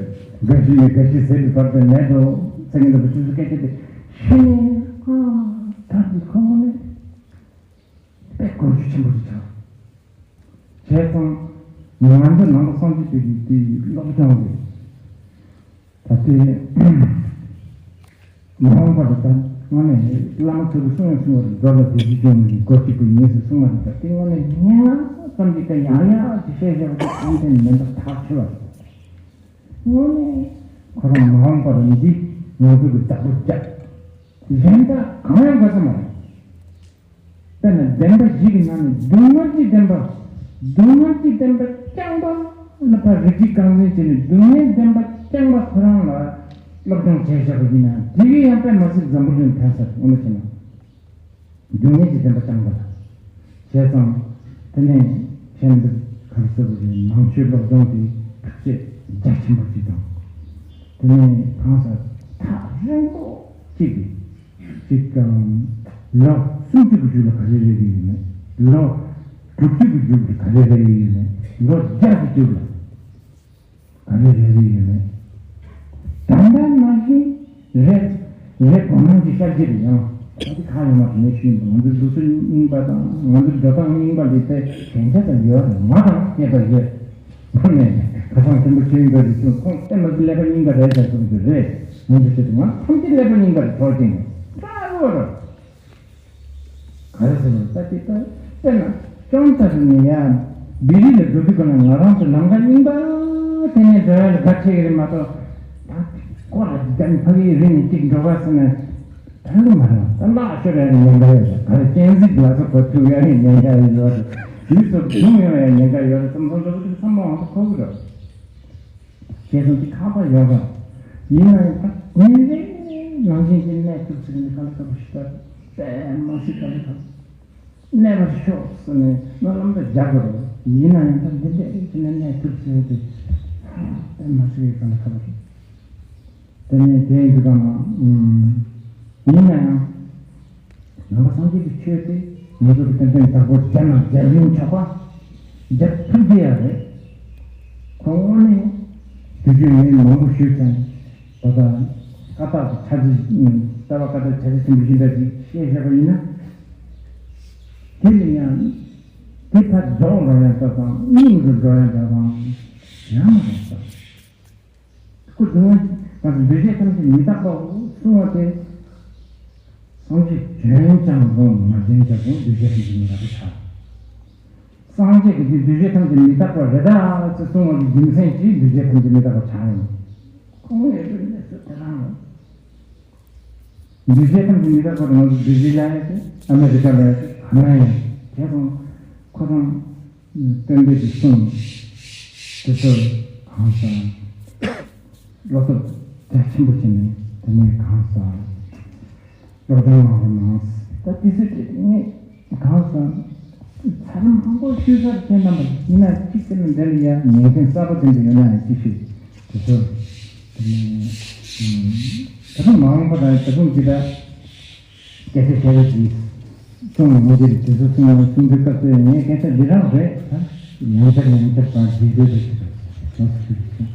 དགའ་བཞི་ཡོད་དགའ་བཞི་ཟེར་བའི་བར་དུ་མེད་དོ་ཟེར་མཁན་འདྲ་པོ་སོ་སོའི་སྐད་ཆ་དེ་གཞི་ནས་ཨ་ད་འདི་ཁོ་མོ་ནས། དཔེ་གོ་རྒྱུ་ཆེན་པོ་ཞིག་ཆགས། བྱས་ཙང་ང་ཚོ་ནང་པ་སངས་རྒྱས་པའི་དེའི་སློབ་སྦྱོང་རེད། ད་ལྟའི་མ་འོངས་པ་ལ་ད་དངོས་གནས་བླ་མ་ཚོ་གི་གསུང་ཡང་གསུང་བ་རེད། འགྲོ་ལ་བདེ་སྐྱིད་འབྱུང་བའི་སྒོ་གཅིག་པུ་ཡིན་ཟེར་གསུང་བ་རེད། ད་དེ་དངོས་གནས་སྙན་ངག་ཙམ་གྱིས་ཀྱང་ཡང་ཡང་ཅིག་བཤད་བཞག་པ་དེ་གཏན་ནས་མིན་པ་ཐག་ཆོད་པ་རེད། དངོས་གནས་ཁོ་རང་མ་འོངས་པ་ལ་འདི་ང་ཚོ་གི་བདག་པོ་རྒྱག་གཞན་དག་གང་ཡང་དགོས་ས་མ་རེད། དཔེར་ན་བདེན་པ་བཞི་གི་ནང་ནས་སྡུག་བསྔལ་གྱི་བདེན་པ། སྡུག་བསྔལ་གྱི་བདེན་པ་རྐྱང་པ་ལ་ཕར་རིགས་གཅིག་རྐང་འཛིན་བྱས་ནས་སྡུག་བསྔལ་བདེན་པ་རྐྱང་པ་ཁོ་རང་ལ་སློབ་སྦྱོང་བྱས་བཞག་པ་ཡིན་ན། དེ་གི་ཡང་དཔེ་མ་སྲིད་འཛམ་བུ་གླིང་ཕན་ས་རེད། དངོས་གནས་བྱས་ན་སྡུག་བསྔལ་གྱི་བདེན་པ་རྐྱང་པ་ལ། བྱས་ཙང་ དེ་ནས་ཁྱེད་འདི་ག་རེ་ཟེར་བ་རེད། ནང་ཆོས་སློབ་སྦྱོང་དེ་ཐུགས་རྗེ་རྒྱ་ཆེན་པོ་ཅིག་དང་། དེ་ནས་གང་ཟག་ཐག་རིང་པོ་གཅིག་གིས་ཅིག་ལོ་སུམ་ཅུ་གི་རྒྱུད་ལ་ག་རེ་རེ་རེ་ཡོད་མེད། ལོ་དྲུག་ཅུ་གི་རྒྱུད་ལ་ག་རེ་རེ་རེ་ཡོད་མེད། ལོ་བརྒྱ་གི་རྒྱུད་ལ། ག་རེ་རེ་རེ་ཡོད་མེད། ད་ལྟ་ནང་བཞིན་རེད། རེད། གོ་སྣང་གི་ཤར་གྱི་རེད། ཡང་ད་དེ་གང་ཡོད་མ་རེད། ངས་ཞུས་ཡིན་པ། ང་ཚོའི་ལུགས་སྲོལ་རྙིང་པ་དང་ང་ཚོའི་འགྲོ་སྟངས་རྙིང་པ་འདི་ཚོ་ཞན་ཆ་ཙམ་ཡོད་རེད། ང་དང་ཁྱད་པར་ཡོད། ཁོ་ནས་ཁ་སང་ཆེན་པོ་ཆོས་དབྱིངས་དགའ་རིས་ཚོས་ཁོང་ལྟད་མོ་ཀླད་པ་རྙིང་པ་རེད་ཟེར་གསུངས་རྒྱུ་རེད། ངས་འདི་བཤད་དུས་ང་ཐམས་ཅད་ཀླད་པ་རྙིང་པ་རེད། ཐོག་ཅིག་ནས་ད་རུ་རུ། ག་རེ་ཟེར་བ་ལྟ་ཅི་ལྟ་དཔེར་ན་ཅུང་ཙམ་ནས་ཡ་བི་རི་ལ་འགྲོ་དུས་ག་ན་ང་རང་ཚོ་ལམ་ཁ་རྙིང་པ་དེ་ནས་འགྲོ་ཡ་ལ་དགའ་ཆེ་གི་རེད་མ་གཏོགས། ད་སྐོར་ར་བརྒྱབ་ཕ་གིའི་རི་ནས་གཅིག་འགྲོ་བ་ཟེར་ན་ད་ལོ་མ་རེད། ད་ལག་ཤོར་ཡ་ནས་ཉེན་ཁ་ཡོད་རེད། ག་རེ་སྤྱན་གཟིགས་ལ་སོགས་པ་ཐུག་ཡ་ནས་ཉེན་ཁ་ཡོད་རེད། ཡུལ་སོགས་བཟུང་ཡོང་ཡ་ཉེན་ཁ་ཡོད་རེད་བསམ་བསམ་འགྲོ་གི་འདུག་བསམ་བློ་ང་ཚོ་འཁོར་གི་རེད། ཁྱེད་ཚོ་འདི་ཁག་པ་ཡོད་ར། ཡིན་ན་ཡང་ད་ཉིན་རེ་ནང་བཞིན་གྱི་གནས་ཐུབ་ཚུལ་ནི་ག་ལ་ཐུབ་པ་ཞིག་ད་དཔེ་མ་སྲིད་ག་ལ་ཐུབ། གནས་པར་ཤོག་ཟེར་ནས་སྨོན་ལམ་ད་རྒྱག་དགོས་རེད། ཡིན་ན་ཡང་ད་འདི་འདྲ་ཨེ་བྱས་ན་གནས་ཐུབ་ཚུལ་དེ་དཔེ་མ་སྲིད་ག་ལ་ཐུབ་པ་རེད། དེ་ནས་དེ་ཡིན་དུས་ག་ན་ཡིན་ན་ཡང་། ནང་པ་སངས་རྒྱས་ཀྱི་ཆོས་དེ་ང་ཚོ་གི་ཏན་ཏན་བདག་པོ་རྒྱ་ནག་རྒྱལ་ཡོངས་ཆོག་པ་རྒྱབ་ཐུབ་ཀྱི་ཡ་རེད། ཁོ་དངོས་གནས་དུས་རྒྱུན་ངས་མང་པོ་ཞུས་ཀྱང་ད་ལྟ་ཀ་དག་གི་ཆ་རྒྱུས་ལྟ་བ་ཀ་དག་ཆ་རྒྱུས་ཆེན་པོ་ཞིག་འདྲ་ཞིག་བཤད་བཞག་པ་ཡིན་ན། དེ་ནི་ཡང་དེ་ཕར་རྫོགས་འགྲོ་ཡ་འདྲ་དང་སྙིང་རུ་འགྲོ་ཡ་འདྲ་དང་ཡང་མ་རེད་ས། སྐུ་གདུང་བ་གང་གི་འདུས་བྱས་ཐམས་ཅད་མི་རྟག་པའོ་གསུང་བ་སྟེ། སངས་རྒྱས་བྱོན་ཀྱང་རུང་མ་བྱོན་ཀྱང་རུང་འདུས་བྱས་ཐམས་ཅད་མི་རྟག་པར་ཆགས། སངས་རྒྱས་ཀྱིས་འདུས་བྱས་ཐམས་ཅད་མི་རྟག་པ་རེད་ད་ཅེས་གསུང་བ་གི་རྒྱུ་མཚན་གྱིས་འདུས་བྱས་ཐམས་ཅད་མི་རྟག་པར་ཆགས་ཡོང་། ཁོང་ངེས་པའི་གནས་སུ་དེ་རང་རེད། འདུས་བྱས་ཐམས་ཅད་མི་རྟག་པ་དེ་ང་ཚོ་འདུས་བྱས་ལ་ཡ་དེ་ཨ་མེ་རི་ཀ་ལ་ཡ་དེ་ཨ་མ་ཡ་དེ་སོང་ཁོ་རང་། སྟོན་པའི་གི་གསུང་། དེ་ཚོ་གང་ཟག་བློ་སྟོབས་རྒྱ་ཆེན་པོ་བྱས་ནས་དེ་ནས་གང་ཟག་སློབ་སྦྱོང་གནང་རོགས་གནང་། ད་དེ་ཚོའི་གྲས་དེ་ངས་གང་ཟག་ཚར་མང་པོ་ཤོད་ཚར་མཁན་རྣམ་པ་ཡིན་ན་གཅིག་དེ་ནས་འདི་ལ་ཡ་ཉན་མཁན་གསར་པ་དེ་འདྲ་ཡོད་ན་ཡང་གཅིག་ཤོད་དེ་ཚོ་དེ་ནས་ད་དུང་མ་འོངས་པ་དང་ད་དུང་འདི་ལྟ། སྐད་ཆ་བཤད་རེས་ཀྱིས་གསུང་མི་འདིར་དུས་སུ་གསུང་བ་གསུང་དུས་སྐབས་སུ་ངས་སྐད་ཆ་འདི་རང་རེད་ད། ཡང་བསྐྱར་ཡང་བསྐྱར་དང་རྗེས་ཟློས་དུ་ཞུ་དགོས་སུ་ཞུ་དགོས།